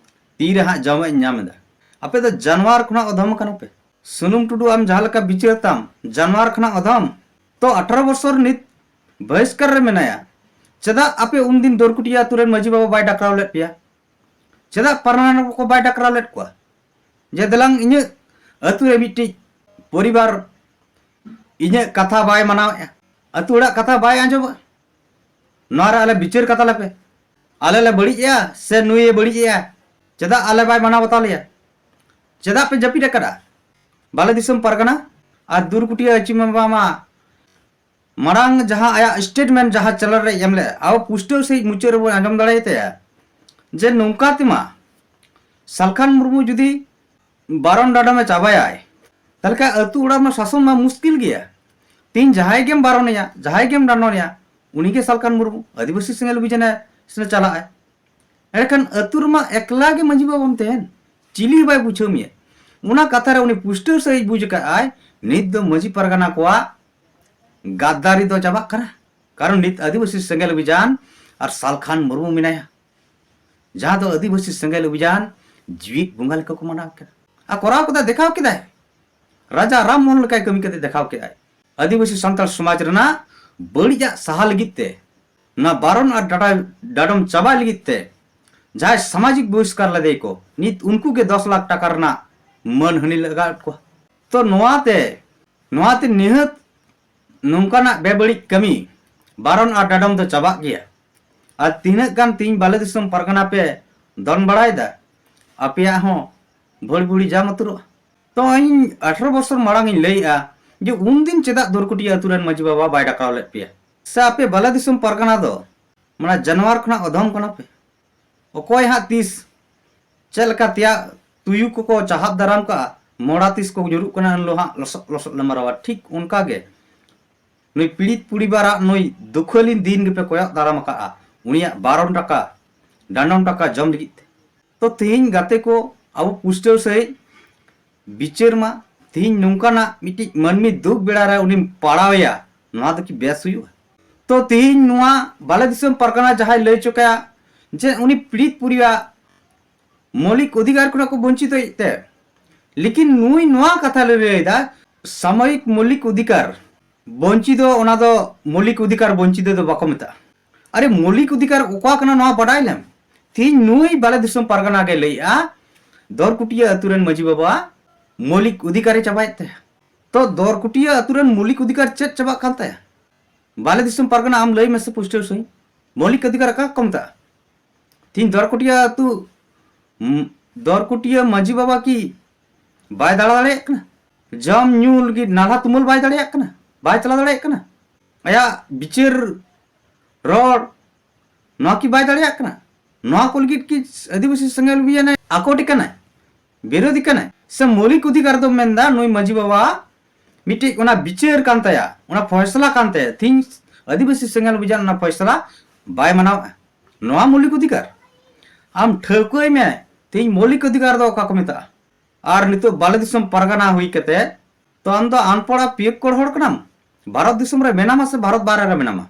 ᱛᱤᱨᱮ ᱦᱟᱸᱜ ᱡᱚᱢᱟᱜ ᱤᱧ ᱧᱟᱢ ᱮᱫᱟ᱾ ᱟᱯᱮ ᱫᱚ ᱡᱟᱱᱣᱟᱨ ᱠᱷᱚᱱᱟᱜ ᱚᱫᱷᱚᱢ ᱠᱟᱱᱟ ᱯᱮ᱾ ᱥᱩᱱᱩᱢ ᱴᱩᱰᱩ, ᱟᱢ ᱡᱟᱦᱟᱸ ᱞᱮᱠᱟ ᱵᱤᱪᱟᱹᱨ ᱛᱟᱢ, ᱡᱟᱱᱣᱟᱨ ᱠᱷᱚᱱᱟᱜ ᱚᱫᱷᱚᱢ᱾ ᱛᱚ ᱟᱴᱷᱟᱨᱚ ᱵᱚᱪᱷᱚᱨ ᱱᱤᱛ ᱵᱚᱦᱤᱥᱠᱟᱨ ᱨᱮ ᱢᱮᱱᱟᱭᱟ, ᱪᱮᱫᱟᱜ ᱟᱯᱮ ᱩᱱᱫᱤᱱ ᱫᱚᱨᱠᱩᱴᱤᱭᱟᱹ ᱟᱛᱳ ᱨᱮᱱ ᱢᱟᱹᱡᱷᱤ ᱵᱟᱵᱟ ᱵᱟᱭ ᱰᱟᱠᱨᱟᱣ ᱞᱮᱫ ᱯᱮᱭᱟ? ᱪᱮᱫᱟᱜ ᱯᱟᱨᱜᱟᱱᱟ ᱠᱚ ᱵᱟᱭ ᱰᱟᱠᱨᱟᱣ ᱞᱮᱫ ᱠᱚᱣᱟ? ᱡᱮ ᱫᱮᱞᱟᱝ ᱤᱧᱟᱹᱜ ᱟᱹᱛᱩ ᱨᱮ ᱢᱤᱫᱴᱤᱡ ᱯᱚᱨᱤᱵᱟᱨ ᱤᱧᱟᱹᱜ ᱠᱟᱛᱷᱟ ᱵᱟᱭ ᱢᱟᱱᱟᱣᱮᱫᱼᱟ, ᱟᱹᱛᱩ ᱦᱚᱲᱟᱜ ᱠᱟᱛᱷᱟ ᱵᱟᱭ ᱟᱸᱡᱚᱢᱟ, ᱱᱚᱣᱟ ᱨᱮ ᱟᱞᱮ ᱵᱤᱪᱟᱹᱨ ᱠᱟᱛᱟ ᱞᱮᱯᱮ᱾ ᱟᱞᱮ ᱞᱮ ᱵᱟᱹᱲᱤᱡ ᱮᱜᱼᱟ ᱥᱮ ᱱᱩᱭᱮ ᱵᱟᱹᱲᱤᱡ ᱮᱜᱼᱟ? ᱪᱮᱫᱟᱜ ᱟᱞᱮ ᱵᱟᱭ ᱢᱟᱱᱟᱣ ᱵᱟᱛᱟᱣ ᱞᱮᱭᱟ? ᱪᱮᱫᱟᱜ ᱯᱮ ᱡᱟᱹᱯᱤᱫ ᱟᱠᱟᱫᱟ? ᱵᱟᱞᱮ ᱫᱤᱥᱚᱢ ᱯᱟᱨᱜᱟᱱᱟ ᱟᱨ ᱫᱩᱨᱠᱩᱴᱤᱭᱟᱹ ᱟᱹᱪᱤ ᱢᱟᱢᱟ ᱢᱟ ᱢᱟᱲᱟᱝ ᱡᱟᱦᱟᱸ ᱟᱭᱟᱜ ᱥᱴᱮᱴᱢᱮᱱᱴ ᱡᱟᱦᱟᱸ ᱪᱮᱱᱮᱞ ᱨᱮ ᱮᱢ ᱞᱮᱫ, ᱟᱵᱚ ᱯᱩᱥᱴᱟᱹᱣ ᱥᱟᱺᱦᱤᱡ ᱢᱩᱪᱟᱹᱫ ᱨᱮᱵᱚᱱ ᱟᱸᱡᱚᱢ ᱫᱟᱲᱮᱭᱟᱛᱟᱭᱟ ᱡᱮ ᱱᱚᱝᱠᱟ ᱛᱮᱢᱟ ᱥᱟᱞᱠᱷᱟᱱ ᱢᱩᱨᱢᱩ ᱡᱩᱫᱤ ᱵᱟᱨᱚᱱ ᱰᱟᱰᱚᱢᱮ ᱪᱟᱵᱟᱭᱟᱭ, ᱛᱟᱦᱚᱞᱮ ᱠᱷᱟᱱ ᱟᱹᱛᱩ ᱚᱲᱟᱜ ᱨᱮᱱᱟᱜ ᱥᱟᱥᱚᱱ ᱢᱟ ᱢᱩᱥᱠᱤᱞ ᱜᱮᱭᱟ᱾ ᱛᱤᱦᱤᱧ ᱡᱟᱦᱟᱸᱭ ᱜᱮᱢ ᱵᱟᱨᱚᱱᱮᱭᱟ, ᱡᱟᱦᱟᱸᱭ ᱜᱮᱢ ᱰᱟᱸᱰᱚᱱᱮᱭᱟ, ᱩᱱᱤᱜᱮ ᱥᱟᱞᱠᱷᱟᱱ ᱢᱩᱨᱢᱩ ᱟᱹᱫᱤᱵᱟᱹᱥᱤ ᱥᱮᱸᱜᱮᱞ ᱚᱵᱷᱤᱡᱟᱱᱮ ᱥᱮ ᱪᱟᱞᱟᱜᱼᱟᱭ᱾ ᱮᱸᱰᱮᱠᱷᱟᱱ ᱟᱹᱛᱩ ᱨᱮᱢᱟ ᱮᱠᱞᱟ ᱜᱮ ᱢᱟᱺᱡᱷᱤ ᱵᱟᱵᱟᱢ ᱛᱟᱦᱮᱱ, ᱪᱤᱞᱤ ᱦᱚᱸ ᱵᱟᱭ ᱵᱩᱡᱷᱟᱹᱣ ᱢᱮᱭᱟ᱾ ᱚᱱᱟ ᱠᱟᱛᱷᱟ ᱨᱮ ᱩᱱᱤ ᱯᱩᱥᱴᱟᱹᱣ ᱥᱟᱺᱦᱤᱡ ᱵᱩᱡᱽ ᱟᱠᱟᱫ ᱟᱭ, ᱱᱤᱛ ᱫᱚ ᱢᱟᱺᱡᱷᱤ ᱯᱟᱨᱜᱟᱱᱟ ᱠᱚᱣᱟᱜ ᱜᱟᱫᱫᱟᱨᱤ ᱫᱚ ᱪᱟᱵᱟᱜ ᱠᱟᱱᱟ᱾ ᱠᱟᱨᱚᱱ ᱱᱤᱛ ᱟᱹᱫᱤᱵᱟᱹᱥᱤ ᱥᱮᱸᱜᱮᱞ ᱚᱵᱷᱤᱡᱟᱱ ᱟᱨ ᱥᱟᱞᱠᱷᱟᱱ ᱢᱩᱨᱢᱩ ᱢᱮᱱᱟᱭᱟ, ᱡᱟᱦᱟᱸ ᱫᱚ ᱟᱹᱫᱤᱵᱟᱹᱥᱤ ᱥᱮᱸᱜᱮᱞ ᱚᱵᱷᱤᱡᱟᱱ ᱡᱤᱣᱤᱫ ᱵᱚᱸᱜᱟ ᱞᱮᱠᱟ ᱠᱚ ᱢᱟᱱᱟᱣ ᱠᱟᱱᱟ᱾ ᱟᱨ ᱠᱚᱨᱟᱣ ᱠᱮᱫᱟᱭ, ᱫᱮᱠᱷᱟᱣ ᱠᱮᱫᱟᱭ, ᱨᱟᱡᱟ ᱨᱟᱢ ᱢᱳᱦᱚᱱ ᱞᱮᱠᱟᱭ ᱠᱟᱹᱢᱤ ᱠᱟᱛᱮ ᱫᱮᱠᱷᱟᱣ ᱠᱮᱫᱟᱭ᱾ ᱟᱹᱫᱤᱵᱟᱹᱥᱤ ᱥᱟᱱᱛᱟᱲ ᱥᱚᱢᱟᱡᱽ ᱨᱮᱱᱟᱜ ᱵᱟᱹᱲᱤᱡᱟᱜ ᱥᱟᱦᱟ ᱞᱟᱹᱜᱤᱫ ᱛᱮ, ᱱᱚᱣᱟ ᱵᱟᱨᱚᱱ ᱟᱨ ᱰᱟᱰᱟ ᱰᱟᱰᱚᱢ ᱪᱟᱵᱟᱭ ᱞᱟᱹᱜᱤᱫ ᱛᱮ ᱡᱟᱦᱟᱸᱭ ᱥᱟᱢᱟᱡᱤᱠ ᱵᱚᱦᱤᱥᱠᱟᱨ ᱞᱮᱫᱮ ᱠᱚ, ᱱᱤᱛ ᱩᱱᱠᱩ ᱜᱮ ᱫᱚᱥ ᱞᱟᱠᱷ ᱴᱟᱠᱟ ᱨᱮᱱᱟᱜ ᱢᱟᱹᱱᱦᱟᱹᱱᱤ ᱞᱟᱜᱟᱣᱮᱫ ᱠᱚᱣᱟ᱾ ᱛᱚ ᱱᱚᱣᱟᱛᱮ, ᱱᱚᱣᱟᱛᱮ ᱱᱤᱦᱟᱹᱛ ᱱᱚᱝᱠᱟᱱᱟᱜ ᱵᱮᱵᱟᱹᱲᱤᱡ ᱠᱟᱹᱢᱤ ᱵᱟᱨᱚᱱ ᱟᱨ ᱰᱟᱰᱚᱢ ᱫᱚ ᱪᱟᱵᱟᱜ ᱜᱮᱭᱟ᱾ ᱟᱨ ᱛᱤᱱᱟᱹᱜ ᱜᱟᱱ ᱛᱤᱦᱤᱧ ᱵᱟᱞᱮ ᱫᱤᱥᱚᱢ ᱯᱟᱨᱜᱟᱱᱟ ᱯᱮ ᱫᱚᱱ ᱵᱟᱲᱟᱭᱮᱫᱟ, ᱟᱯᱮᱭᱟᱜ ᱦᱚᱸ ᱵᱷᱟᱹᱲ ᱵᱷᱩᱲᱤ ᱡᱟᱢ ᱩᱛᱟᱹᱨᱚᱜᱼᱟ᱾ ᱛᱚ ᱤᱧ ᱟᱴᱷᱨᱚ ᱵᱚᱪᱷᱚᱨ ᱢᱟᱲᱟᱝ ᱤᱧ ᱞᱟᱹᱭᱮᱜᱼᱟ ᱡᱮ ᱩᱱᱫᱤᱱ ᱪᱮᱫᱟᱜ ᱫᱚᱨᱠᱩᱴᱤᱭᱟᱹ ᱟᱹᱛᱩ ᱨᱮᱱ ᱢᱟᱹᱡᱷᱤ ᱵᱟᱵᱟ ᱵᱟᱭ ᱰᱟᱠᱟᱣ ᱞᱮᱫ ᱯᱮᱭᱟ? ᱥᱮ ᱟᱯᱮ ᱵᱟᱞᱮ ᱫᱤᱥᱚᱢ ᱯᱟᱨᱜᱟᱱᱟ ᱫᱚ ᱢᱟᱱᱮ ᱡᱟᱱᱣᱟᱨ ᱠᱷᱚᱱᱟᱜ ᱚᱫᱷᱚᱢ ᱠᱟᱱᱟ ᱯᱮ? ᱚᱠᱚᱭ ᱦᱟᱸᱜ ᱛᱤᱥ ᱪᱮᱫ ᱞᱮᱠᱟ ᱛᱮᱭᱟᱜ ᱛᱩᱭᱩ ᱠᱚᱠᱚ ᱪᱟᱦᱟᱵ ᱫᱟᱨᱟᱢ ᱠᱟᱜᱼᱟ, ᱢᱚᱲᱟ ᱛᱤᱥ ᱠᱚ ᱧᱩᱨᱩᱜ ᱠᱟᱱᱟ, ᱮᱱ ᱦᱤᱞᱳᱜ ᱦᱟᱸᱜ ᱞᱚᱥᱚᱫ ᱞᱚᱥᱚᱫ ᱞᱮ ᱢᱟᱨᱟᱣᱟ᱾ ᱴᱷᱤᱠ ᱚᱱᱠᱟ ᱜᱮ ᱱᱩᱭ ᱯᱤᱲᱤᱛ ᱯᱚᱨᱤᱵᱟᱨᱟᱜ ᱱᱩᱭ ᱫᱩᱠᱷᱟᱹᱞᱤᱱ ᱫᱤᱱ ᱜᱮᱯᱮ ᱠᱚᱭᱚᱜ ᱫᱟᱨᱟᱢ ᱟᱠᱟᱫᱼᱟ, ᱩᱱᱤᱭᱟᱜ ᱵᱟᱨᱚᱱ ᱴᱟᱠᱟ, ᱰᱟᱸᱰᱚᱢ ᱴᱟᱠᱟ ᱡᱚᱢ ᱞᱟᱹᱜᱤᱫ ᱛᱮ᱾ ᱛᱚ ᱛᱮᱦᱮᱧ ᱜᱟᱛᱮ ᱠᱚ, ᱟᱵᱚ ᱯᱩᱥᱴᱟᱹᱣ ᱥᱟᱺᱦᱤᱡ ᱵᱤᱪᱟᱹᱨ ᱢᱟ᱾ ᱛᱮᱦᱮᱧ ᱱᱚᱝᱠᱟᱱᱟᱜ ᱢᱤᱫᱴᱤᱡ ᱢᱟᱹᱱᱢᱤ ᱫᱩᱠ ᱵᱮᱲᱟ ᱨᱮ ᱩᱱᱤᱢ ᱯᱟᱲᱟᱣᱮᱭᱟ, ᱱᱚᱣᱟ ᱫᱚ ᱠᱤ ᱵᱮᱥ ᱦᱩᱭᱩᱜᱼᱟ? ᱛᱚ ᱛᱮᱦᱮᱧ ᱱᱚᱣᱟ ᱵᱟᱞᱮ ᱫᱤᱥᱚᱢ ᱯᱟᱨᱜᱟᱱᱟ ᱡᱟᱦᱟᱸᱭ ᱞᱟᱹᱭ ᱦᱚᱪᱚ ᱠᱟᱭᱟ ᱡᱮ ᱩᱱᱤ ᱯᱤᱲᱤᱛ ᱯᱚᱨᱤᱵᱟᱨ ᱢᱳᱣᱞᱤᱠ ᱚᱫᱷᱤᱠᱟᱨ ᱠᱷᱚᱱᱟᱜ ᱠᱚ ᱵᱚᱧᱪᱤᱛᱚᱭᱮᱫ ᱛᱮ, ᱞᱮᱠᱤᱱ ᱱᱩᱭ ᱱᱚᱣᱟ ᱠᱟᱛᱷᱟ ᱞᱟᱹᱭ ᱞᱟᱹᱭᱫᱟ, ᱥᱟᱢᱚᱭᱤᱠ ᱢᱳᱣᱞᱤᱠ ᱚᱫᱷᱤᱠᱟᱨ ᱵᱚᱧᱪᱤᱛᱚ, ᱚᱱᱟ ᱫᱚ ᱢᱳᱣᱞᱤᱠ ᱚᱫᱷᱤᱠᱟᱨ ᱵᱚᱧᱪᱤᱛᱚ ᱫᱚ ᱵᱟᱠᱚ ᱢᱮᱛᱟᱜᱼᱟ᱾ ᱟᱨᱮ, ᱢᱳᱣᱞᱤᱠ ᱚᱫᱷᱤᱠᱟᱨ ᱚᱠᱟ ᱠᱟᱱᱟ ᱱᱚᱣᱟ ᱵᱟᱰᱟᱭ ᱞᱮᱢ᱾ ᱛᱮᱦᱤᱧ ᱱᱩᱭ ᱵᱟᱞᱮ ᱫᱤᱥᱚᱢ ᱯᱟᱨᱜᱟᱱᱟ ᱜᱮ ᱞᱟᱹᱭᱮᱜᱼᱟ, ᱫᱚᱨᱠᱩᱴᱤᱭᱟᱹ ᱟᱹᱛᱩ ᱨᱮᱱ ᱢᱟᱹᱡᱷᱤ ᱵᱟᱵᱟ ᱢᱳᱣᱞᱤᱠ ᱚᱫᱷᱤᱠᱟᱨᱮ ᱪᱟᱵᱟᱭᱮᱫ ᱛᱟᱭᱟ᱾ ᱛᱚ ᱫᱚᱨᱠᱩᱴᱤᱭᱟᱹ ᱟᱹᱛᱩ ᱨᱮᱱ ᱢᱳᱣᱞᱤᱠ ᱚᱫᱷᱤᱠᱟᱨ ᱪᱮᱫ ᱪᱟᱵᱟᱜ ᱠᱟᱱ ᱛᱟᱭᱟ? ᱵᱟᱞᱮ ᱫᱤᱥᱚᱢ ᱯᱟᱨᱜᱟᱱᱟ ᱟᱢ ᱞᱟᱹᱭ ᱢᱮᱥᱮ ᱯᱩᱥᱴᱟᱹᱣ ᱥᱟᱺᱦᱤᱡ, ᱢᱳᱣᱞᱤᱠ ᱚᱫᱷᱤᱠᱟᱨ ᱚᱠᱟ ᱠᱚ ᱢᱮᱛᱟᱜᱼᱟ? ᱛᱤᱦᱤᱧ ᱫᱚᱨᱠᱚᱴᱤᱭᱟᱹ ᱟᱹᱛᱩ, ᱩᱸ, ᱫᱚᱨᱠᱚᱴᱤᱭᱟᱹ ᱢᱟᱹᱡᱷᱤ ᱵᱟᱵᱟ ᱠᱤ ᱵᱟᱭ ᱫᱟᱬᱟ ᱫᱟᱲᱮᱭᱟᱜ ᱠᱟᱱᱟ? ᱡᱚᱢ ᱧᱩ ᱞᱟᱹᱜᱤᱫ ᱱᱟᱞᱦᱟ ᱛᱩᱢᱟᱹᱞ ᱵᱟᱭ ᱫᱟᱲᱮᱭᱟᱜ ᱠᱟᱱᱟ? ᱵᱟᱭ ᱪᱟᱞᱟᱣ ᱫᱟᱲᱮᱭᱟᱜ ᱠᱟᱱᱟ? ᱟᱭᱟᱜ ᱵᱤᱪᱟᱹᱨ, ᱨᱚᱲ, ᱱᱚᱣᱟ ᱠᱤ ᱵᱟᱭ ᱫᱟᱲᱮᱭᱟᱜ ᱠᱟᱱᱟ? ᱱᱚᱣᱟ ᱠᱚ ᱞᱟᱹᱜᱤᱫ ᱠᱤ ᱟᱹᱫᱤᱵᱟᱹᱥᱤ ᱥᱮᱸᱜᱮᱞ ᱚᱵᱷᱤᱡᱟᱱᱮ ᱟᱠᱚᱴ ᱠᱟᱱᱟᱭ, ᱵᱤᱨᱳᱫᱷᱤ ᱠᱟᱱᱟᱭ, ᱥᱮ ᱢᱳᱣᱞᱤᱠ ᱚᱫᱷᱤᱠᱟᱨ ᱫᱚ ᱢᱮᱱᱫᱟ ᱱᱩᱭ ᱢᱟᱹᱡᱷᱤ ᱵᱟᱵᱟ ᱢᱤᱫᱴᱤᱡ ᱚᱱᱟ ᱵᱤᱪᱟᱹᱨ ᱠᱟᱱ ᱛᱟᱭᱟ, ᱚᱱᱟ ᱯᱷᱚᱭᱥᱞᱟ ᱠᱟᱱ ᱛᱟᱭᱟ, ᱛᱤᱦᱤᱧ ᱟᱹᱫᱤᱵᱟᱹᱥᱤ ᱥᱮᱸᱜᱮᱞ ᱚᱵᱷᱤᱡᱟᱱ ᱚᱱᱟ ᱯᱷᱚᱭᱥᱞᱟ ᱵᱟᱭ ᱢᱟᱱᱟᱣᱟ? ᱱᱚᱣᱟ ᱢᱳᱣᱞᱤᱠ ᱚᱫᱷᱤᱠᱟᱨ? ᱟᱢ ᱴᱷᱟᱹᱣᱠᱟᱹᱭ ᱢᱮ, ᱛᱤᱦᱤᱧ ᱢᱳᱣᱞᱤᱠ ᱚᱫᱷᱤᱠᱟᱨ ᱫᱚ ᱚᱠᱟ ᱠᱚ ᱢᱮᱛᱟᱜᱼᱟ? ᱟᱨ ᱱᱤᱛᱚᱜ ᱵᱟᱞᱮ ᱫᱤᱥᱚᱢ ᱯᱟᱨᱜᱟᱱᱟ ᱦᱩᱭ ᱠᱟᱛᱮ, ᱛᱚ ᱟᱢ ᱫᱚ ᱟᱱᱯᱚᱲ ᱟᱨ ᱯᱤᱭᱳᱠ ᱠᱚᱲ ᱦᱚᱲ ᱠᱟᱱᱟᱢ? ᱵᱷᱟᱨᱚᱛ ᱫᱤᱥᱚᱢ ᱨᱮ ᱢᱮᱱᱟᱢᱟ ᱥᱮ ᱵᱷᱟᱨᱚᱛ ᱵᱟᱦᱨᱮ ᱨᱮ ᱢᱮᱱᱟᱢᱟ?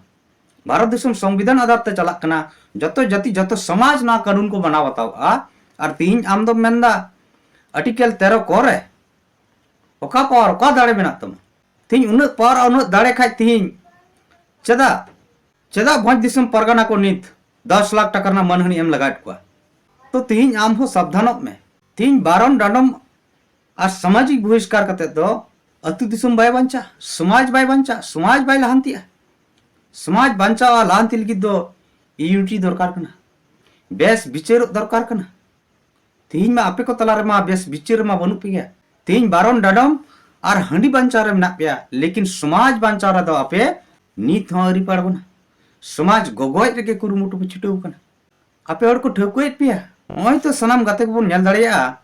ᱵᱷᱟᱨᱚᱛ ᱫᱤᱥᱚᱢ ᱥᱚᱝᱵᱤᱫᱷᱟᱱ ᱟᱫᱷᱟᱨ ᱛᱮ ᱪᱟᱞᱟᱜ ᱠᱟᱱᱟ, ᱡᱚᱛᱚ ᱡᱟᱹᱛᱤ ᱡᱚᱛᱚ ᱥᱚᱢᱟᱡᱽ ᱱᱚᱣᱟ ᱠᱟᱹᱱᱩᱱ ᱠᱚ ᱢᱟᱱᱟᱣ ᱵᱟᱛᱟᱣᱼᱟ᱾ ᱟᱨ ᱛᱤᱦᱤᱧ ᱟᱢ ᱫᱚᱢ ᱢᱮᱱᱫᱟ ᱟᱨᱴᱤᱠᱮᱞ ᱛᱮᱨᱚ ᱠᱚ ᱨᱮ ᱚᱠᱟ ᱯᱟᱣᱟᱨ, ᱚᱠᱟ ᱫᱟᱲᱮ ᱢᱮᱱᱟᱜ ᱛᱟᱢᱟ? ᱛᱤᱦᱤᱧ ᱩᱱᱟᱹᱜ ᱯᱟᱣᱟᱨ ᱟᱨ ᱩᱱᱟᱹᱜ ᱫᱟᱲᱮ ᱠᱷᱟᱡ ᱛᱤᱦᱤᱧ ᱪᱮᱫᱟᱜ, ᱪᱮᱫᱟᱜ ᱵᱷᱚᱸᱡᱽ ᱫᱤᱥᱚᱢ ᱯᱟᱨᱜᱟᱱᱟ ᱠᱚ ᱱᱤᱛ ᱫᱚᱥ ᱞᱟᱠᱷ ᱴᱟᱠᱟ ᱨᱮᱱᱟᱜ ᱢᱟᱹᱱᱦᱟᱹᱱᱤ ᱮᱢ ᱞᱟᱜᱟᱣᱮᱫ ᱠᱚᱣᱟ? ᱛᱚ ᱛᱤᱦᱤᱧ ᱟᱢ ᱦᱚᱸ ᱥᱟᱵᱫᱷᱟᱱᱚᱜ ᱢᱮ᱾ ᱛᱤᱦᱤᱧ ᱵᱟᱨᱚᱱ ᱰᱟᱸᱰᱚᱢ ᱟᱨ ᱥᱟᱢᱟᱡᱤᱠ ᱵᱚᱦᱤᱥᱠᱟᱨ ᱠᱟᱛᱮ ᱫᱚ ᱟᱹᱛᱩ ᱫᱤᱥᱚᱢ ᱵᱟᱭ ᱵᱟᱧᱪᱟᱜᱼᱟ, ᱥᱚᱢᱟᱡᱽ ᱵᱟᱭ ᱵᱟᱧᱪᱟᱜᱼᱟ, ᱥᱚᱢᱟᱡᱽ ᱵᱟᱭ ᱞᱟᱦᱟᱱᱛᱤᱜᱼᱟ᱾ ᱥᱚᱢᱟᱡᱽ ᱵᱟᱧᱪᱟᱣ ᱟᱨ ᱞᱟᱦᱟᱱᱛᱤ ᱞᱟᱹᱜᱤᱫ ᱫᱚ ᱤᱭᱩᱱᱤᱴᱤ ᱫᱚᱨᱠᱟᱨ ᱠᱟᱱᱟ, ᱵᱮᱥ ᱵᱤᱪᱟᱹᱨᱚᱜ ᱫᱚᱨᱠᱟᱨ ᱠᱟᱱᱟ᱾ ᱛᱤᱦᱤᱧ ᱢᱟ ᱟᱯᱮ ᱠᱚ ᱛᱟᱞᱟ ᱨᱮᱢᱟ ᱵᱮᱥ ᱵᱤᱪᱟᱹᱨ ᱨᱮᱢᱟ ᱵᱟᱹᱱᱩᱜ ᱯᱮ ᱜᱮᱭᱟ᱾ ᱛᱤᱦᱤᱧ ᱵᱟᱨᱚᱱ ᱰᱟᱸᱰᱚᱢ ᱟᱨ ᱦᱟᱺᱰᱤ ᱵᱟᱧᱪᱟᱣ ᱨᱮ ᱢᱮᱱᱟᱜ ᱯᱮᱭᱟ, ᱞᱮᱠᱤᱱ ᱥᱚᱢᱟᱡᱽ ᱵᱟᱧᱪᱟᱣ ᱨᱮᱫᱚ ᱟᱯᱮ ᱱᱤᱛ ᱦᱚᱸ ᱟᱹᱣᱨᱤ ᱯᱮ ᱟᱬᱜᱚᱱᱟ᱾ ᱥᱚᱢᱟᱡᱽ ᱜᱚᱜᱚᱡ ᱨᱮᱜᱮ ᱠᱩᱨᱩᱢᱩᱴᱩ ᱯᱮ ᱪᱷᱩᱴᱟᱹᱣ ᱠᱟᱱᱟ᱾ ᱟᱯᱮ ᱦᱚᱲ ᱠᱚ ᱴᱷᱟᱹᱣᱠᱟᱹᱭᱮᱫ ᱯᱮᱭᱟ? ᱱᱚᱜᱼᱚᱭ ᱛᱚ ᱥᱟᱱᱟᱢ ᱜᱟᱛᱮ ᱠᱚᱵᱚᱱ ᱧᱮᱞ ᱫᱟᱲᱮᱭᱟᱜᱼᱟ,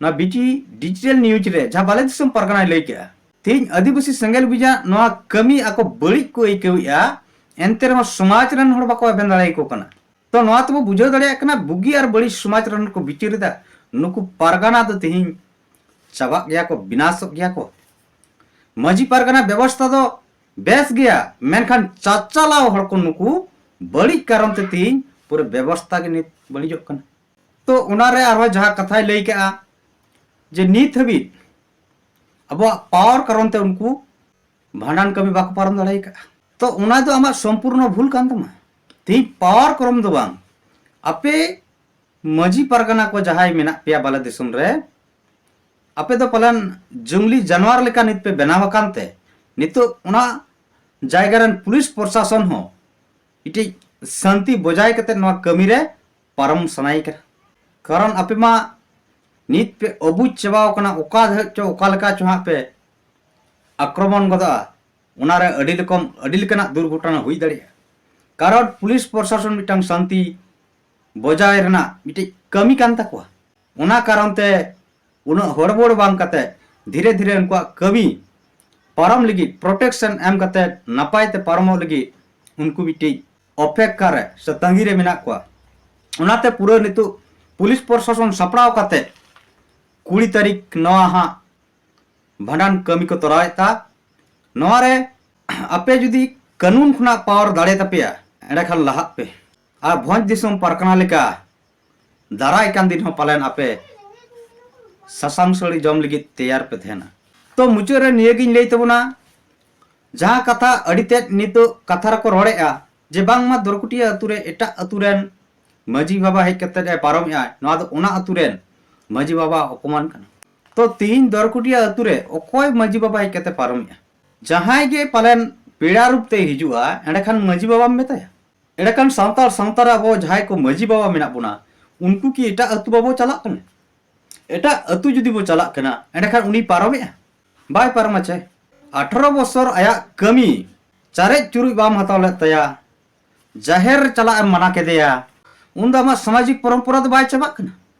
ᱱᱚᱣᱟ ᱵᱤᱴᱤ ᱰᱤᱡᱤᱴᱟᱞ ᱱᱤᱭᱩᱡᱽ ᱨᱮ ᱡᱟᱦᱟᱸ ᱵᱟᱞᱮ ᱫᱤᱥᱚᱢ ᱯᱟᱨᱜᱟᱱᱟᱭ ᱞᱟᱹᱭ ᱠᱮᱜᱼᱟ, ᱛᱮᱦᱮᱧ ᱟᱹᱫᱤᱵᱟᱹᱥᱤ ᱥᱮᱸᱜᱮᱞ ᱵᱤᱡᱟ ᱱᱚᱣᱟ ᱠᱟᱹᱢᱤ ᱟᱠᱚ ᱵᱟᱹᱲᱤᱡ ᱠᱚ ᱟᱹᱭᱠᱟᱹᱣᱮᱫᱼᱟ, ᱮᱱᱛᱮ ᱨᱮᱦᱚᱸ ᱥᱚᱢᱟᱡᱽ ᱨᱮᱱ ᱦᱚᱲ ᱵᱟᱠᱚ ᱮᱵᱷᱮᱱ ᱫᱟᱲᱮᱭᱟᱠᱚ ᱠᱟᱱᱟ᱾ ᱛᱚ ᱱᱚᱣᱟ ᱛᱮᱵᱚ ᱵᱩᱡᱷᱟᱹᱣ ᱫᱟᱲᱮᱭᱟᱜ ᱠᱟᱱᱟ, ᱵᱩᱜᱤ ᱟᱨ ᱵᱟᱹᱲᱤᱡ ᱥᱚᱢᱟᱡᱽ ᱨᱮᱱ ᱠᱚ ᱵᱤᱪᱟᱹᱨ ᱮᱫᱟ᱾ ᱱᱩᱠᱩ ᱯᱟᱨᱜᱟᱱᱟ ᱫᱚ ᱛᱮᱦᱮᱧ ᱪᱟᱵᱟᱜ ᱜᱮᱭᱟ ᱠᱚ, ᱵᱤᱱᱟᱥᱚᱜ ᱜᱮᱭᱟ ᱠᱚ᱾ ᱢᱟᱹᱡᱷᱤ ᱯᱟᱨᱜᱟᱱᱟ ᱵᱮᱵᱚᱥᱛᱷᱟ ᱫᱚ ᱵᱮᱥ ᱜᱮᱭᱟ, ᱢᱮᱱᱠᱷᱟᱱ ᱪᱟᱪᱟᱞᱟᱣ ᱦᱚᱲ ᱠᱚ ᱱᱩᱠᱩ ᱵᱟᱹᱲᱤᱡ ᱠᱟᱨᱚᱱ ᱛᱮ ᱛᱮᱦᱮᱧ ᱯᱩᱨᱟᱹ ᱵᱮᱵᱚᱥᱛᱷᱟ ᱜᱮ ᱱᱤᱛ ᱵᱟᱹᱲᱤᱡᱚᱜ ᱠᱟᱱᱟ᱾ ᱛᱚ ᱚᱱᱟᱨᱮ ᱟᱨᱦᱚᱸ ᱡᱟᱦᱟᱸ ᱠᱟᱛᱷᱟᱭ ᱞᱟᱹᱭ ᱠᱟᱜᱼᱟ ᱡᱮ ᱱᱤᱛ ᱦᱟᱹᱵᱤᱡ ᱟᱵᱚᱣᱟᱜ ᱯᱟᱣᱟᱨ ᱠᱟᱨᱚᱱ ᱛᱮ ᱩᱱᱠᱩ ᱵᱷᱟᱸᱰᱟᱱ ᱠᱟᱹᱢᱤ ᱵᱟᱠᱚ ᱯᱟᱨᱚᱢ ᱫᱟᱲᱮ ᱠᱟᱜᱼᱟ᱾ ᱛᱚ ᱚᱱᱟ ᱫᱚ ᱟᱢᱟᱜ ᱥᱚᱢᱯᱩᱨᱱᱚ ᱵᱷᱩᱞ ᱠᱟᱱ ᱛᱟᱢᱟ᱾ ᱛᱮᱦᱮᱧ ᱯᱟᱣᱟᱨ ᱠᱟᱨᱚᱱ ᱫᱚ ᱵᱟᱝ, ᱟᱯᱮ ᱢᱟᱹᱡᱷᱤ ᱯᱟᱨᱜᱟᱱᱟ ᱠᱚ ᱡᱟᱦᱟᱸᱭ ᱢᱮᱱᱟᱜ ᱯᱮᱭᱟ ᱵᱟᱞᱮ ᱫᱤᱥᱚᱢ ᱨᱮ, ᱟᱯᱮ ᱫᱚ ᱯᱟᱞᱮᱱ ᱡᱚᱝᱞᱤ ᱡᱟᱱᱣᱟᱨ ᱞᱮᱠᱟ ᱱᱤᱛ ᱯᱮ ᱵᱮᱱᱟᱣ ᱟᱠᱟᱱ ᱛᱮ ᱱᱤᱛᱚᱜ ᱚᱱᱟ ᱡᱟᱭᱜᱟ ᱨᱮᱱ ᱯᱩᱞᱤᱥ ᱯᱨᱚᱥᱟᱥᱚᱱ ᱦᱚᱸ ᱢᱤᱫᱴᱤᱡ ᱥᱟᱱᱛᱤ ᱵᱚᱡᱟᱭ ᱠᱟᱛᱮ ᱱᱚᱣᱟ ᱠᱟᱹᱢᱤ ᱨᱮ ᱯᱟᱨᱚᱢ ᱥᱟᱱᱟᱭᱮ ᱠᱟᱱᱟ᱾ ᱠᱟᱨᱚᱱ ᱟᱯᱮ ᱢᱟ ᱱᱤᱛ ᱯᱮ ᱚᱵᱩᱡ ᱪᱟᱵᱟᱣ ᱠᱟᱱᱟ, ᱚᱠᱟ ᱫᱷᱟᱹᱵᱤᱡ ᱪᱚ ᱚᱠᱟ ᱞᱮᱠᱟ ᱪᱚ ᱦᱟᱸᱜ ᱯᱮ ᱟᱠᱨᱚᱢᱚᱱ ᱜᱚᱫᱚᱜᱼᱟ᱾ ᱚᱱᱟᱨᱮ ᱟᱹᱰᱤ ᱨᱚᱠᱚᱢ, ᱟᱹᱰᱤ ᱞᱮᱠᱟᱱᱟᱜ ᱫᱩᱨᱜᱷᱚᱴᱚᱱᱟ ᱦᱩᱭ ᱫᱟᱲᱮᱭᱟᱜᱼᱟ᱾ ᱠᱟᱨᱚᱱ ᱯᱩᱞᱤᱥ ᱯᱨᱚᱥᱟᱥᱚᱱ ᱢᱤᱫᱴᱟᱝ ᱥᱟᱱᱛᱤ ᱵᱚᱡᱟᱭ ᱨᱮᱱᱟᱜ ᱢᱤᱫᱴᱤᱡ ᱠᱟᱹᱢᱤ ᱠᱟᱱ ᱛᱟᱠᱚᱣᱟ᱾ ᱚᱱᱟ ᱠᱟᱨᱚᱱ ᱛᱮ ᱩᱱᱟᱹᱜ ᱦᱚᱲᱵᱚᱲ ᱵᱟᱝ ᱠᱟᱛᱮ ᱫᱷᱤᱨᱮ ᱫᱷᱤᱨᱮ ᱩᱱᱠᱩᱣᱟᱜ ᱠᱟᱹᱢᱤ ᱯᱟᱨᱚᱢ ᱞᱟᱹᱜᱤᱫ, ᱯᱨᱚᱴᱮᱠᱥᱚᱱ ᱮᱢ ᱠᱟᱛᱮ ᱱᱟᱯᱟᱭ ᱛᱮ ᱯᱟᱨᱚᱢᱚᱜ ᱞᱟᱹᱜᱤᱫ ᱩᱱᱠᱩ ᱢᱤᱫᱴᱤᱡ ᱚᱯᱮᱠᱠᱷᱟ ᱨᱮ ᱥᱮ ᱛᱟᱺᱜᱤ ᱨᱮ ᱢᱮᱱᱟᱜ ᱠᱚᱣᱟ᱾ ᱚᱱᱟᱛᱮ ᱯᱩᱨᱟᱹ ᱱᱤᱛᱚᱜ ᱯᱩᱞᱤᱥ ᱯᱨᱚᱥᱟᱥᱚᱱ ᱥᱟᱯᱲᱟᱣ ᱠᱟᱛᱮ ᱠᱩᱲᱤ ᱛᱟᱹᱨᱤᱠᱷ ᱱᱚᱣᱟ ᱦᱟᱸᱜ ᱵᱷᱟᱸᱰᱟᱱ ᱠᱟᱹᱢᱤ ᱠᱚ ᱛᱚᱨᱟᱣᱮᱫ ᱛᱟ᱾ ᱱᱚᱣᱟ ᱨᱮ ᱟᱯᱮ ᱡᱩᱫᱤ ᱠᱟᱹᱱᱩᱱ ᱠᱷᱚᱱᱟᱜ ᱯᱟᱣᱟᱨ ᱫᱟᱲᱮ ᱛᱟᱯᱮᱭᱟ, ᱮᱸᱰᱮᱠᱷᱟᱱ ᱞᱟᱦᱟᱜ ᱯᱮ᱾ ᱟᱨ ᱵᱷᱚᱸᱡᱽ ᱫᱤᱥᱚᱢ ᱯᱟᱨᱜᱟᱱᱟ ᱞᱮᱠᱟ ᱫᱟᱨᱟᱭ ᱠᱟᱱ ᱫᱤᱱ ᱦᱚᱸ ᱯᱟᱞᱮᱱ ᱟᱯᱮ ᱥᱟᱥᱟᱝ ᱥᱟᱹᱲᱤ ᱡᱚᱢ ᱞᱟᱹᱜᱤᱫ ᱛᱮᱭᱟᱨ ᱯᱮ ᱛᱟᱦᱮᱱᱟ᱾ ᱛᱚ ᱢᱩᱪᱟᱹᱫ ᱨᱮ ᱱᱤᱭᱟᱹᱜᱤᱧ ᱞᱟᱹᱭ ᱛᱟᱵᱚᱱᱟ, ᱡᱟᱦᱟᱸ ᱠᱟᱛᱷᱟ ᱟᱹᱰᱤ ᱛᱮᱫ ᱱᱤᱛᱚᱜ ᱠᱟᱛᱷᱟ ᱨᱮᱠᱚ ᱨᱚᱲᱮᱫᱼᱟ ᱡᱮ ᱵᱟᱝᱢᱟ ᱫᱚᱨᱠᱩᱴᱤᱭᱟᱹ ᱟᱹᱛᱩ ᱨᱮ ᱮᱴᱟᱜ ᱟᱹᱛᱩ ᱨᱮᱱ ᱢᱟᱹᱡᱷᱤ ᱵᱟᱵᱟ ᱦᱮᱡ ᱠᱟᱛᱮᱫ ᱮ ᱯᱟᱨᱚᱢᱮᱫᱼᱟ, ᱱᱚᱣᱟ ᱫᱚ ᱚᱱᱟ ᱟᱹᱛᱩ ᱨᱮᱱ ᱢᱟᱹᱡᱷᱤ ᱵᱟᱵᱟ ᱚᱯᱚᱢᱟᱱ ᱠᱟᱱᱟ᱾ ᱛᱚ ᱛᱤᱦᱤᱧ ᱫᱚᱨᱠᱩᱴᱤᱭᱟᱹ ᱟᱹᱛᱩ ᱨᱮ ᱚᱠᱚᱭ ᱢᱟᱹᱡᱷᱤ ᱵᱟᱵᱟ ᱦᱮᱡ ᱠᱟᱛᱮ ᱯᱟᱨᱚᱢᱮᱫᱼᱟ? ᱡᱟᱦᱟᱸᱭ ᱜᱮ ᱯᱟᱞᱮᱱ ᱯᱮᱲᱟ ᱨᱩᱯ ᱛᱮᱭ ᱦᱤᱡᱩᱜᱼᱟ, ᱮᱸᱰᱮᱠᱷᱟᱱ ᱢᱟᱹᱡᱷᱤ ᱵᱟᱵᱟᱢ ᱢᱮᱛᱟᱭᱟ? ᱮᱸᱰᱮᱠᱷᱟᱱ ᱥᱟᱱᱛᱟᱲ ᱥᱟᱶᱛᱟ ᱨᱮ ᱟᱵᱚ ᱡᱟᱦᱟᱸᱭ ᱠᱚ ᱢᱟᱹᱡᱷᱤ ᱵᱟᱵᱟ ᱢᱮᱱᱟᱜ ᱵᱚᱱᱟ, ᱩᱱᱠᱩ ᱠᱤ ᱮᱴᱟᱜ ᱟᱹᱛᱩ ᱵᱟᱵᱚ ᱪᱟᱞᱟᱜ ᱠᱟᱱᱟ? ᱮᱴᱟᱜ ᱟᱹᱛᱩ ᱡᱩᱫᱤ ᱵᱚ ᱪᱟᱞᱟᱜ ᱠᱟᱱᱟ, ᱮᱸᱰᱮᱠᱷᱟᱱ ᱩᱱᱤ ᱯᱟᱨᱚᱢᱮᱜᱼᱟ? ᱵᱟᱭ ᱯᱟᱨᱚᱢᱟ ᱪᱮ? ᱟᱴᱷᱨᱚ ᱵᱚᱥᱚᱨ ᱟᱭᱟᱜ ᱠᱟᱹᱢᱤ ᱪᱟᱨᱮᱡ ᱪᱩᱨᱩᱡ ᱵᱟᱢ ᱦᱟᱛᱟᱣ ᱞᱮᱫ ᱛᱟᱭᱟ, ᱡᱟᱦᱮᱨ ᱪᱟᱞᱟᱜ ᱮᱢ ᱢᱟᱱᱟ ᱠᱮᱫᱮᱭᱟ, ᱩᱱᱫᱚ ᱟᱢᱟᱜ ᱥᱟᱢᱟᱡᱤᱠ ᱯᱚᱨᱚᱢᱯᱚᱨᱟ ᱫᱚ ᱵᱟᱭ ᱪᱟᱵᱟᱜ ᱠᱟᱱᱟ?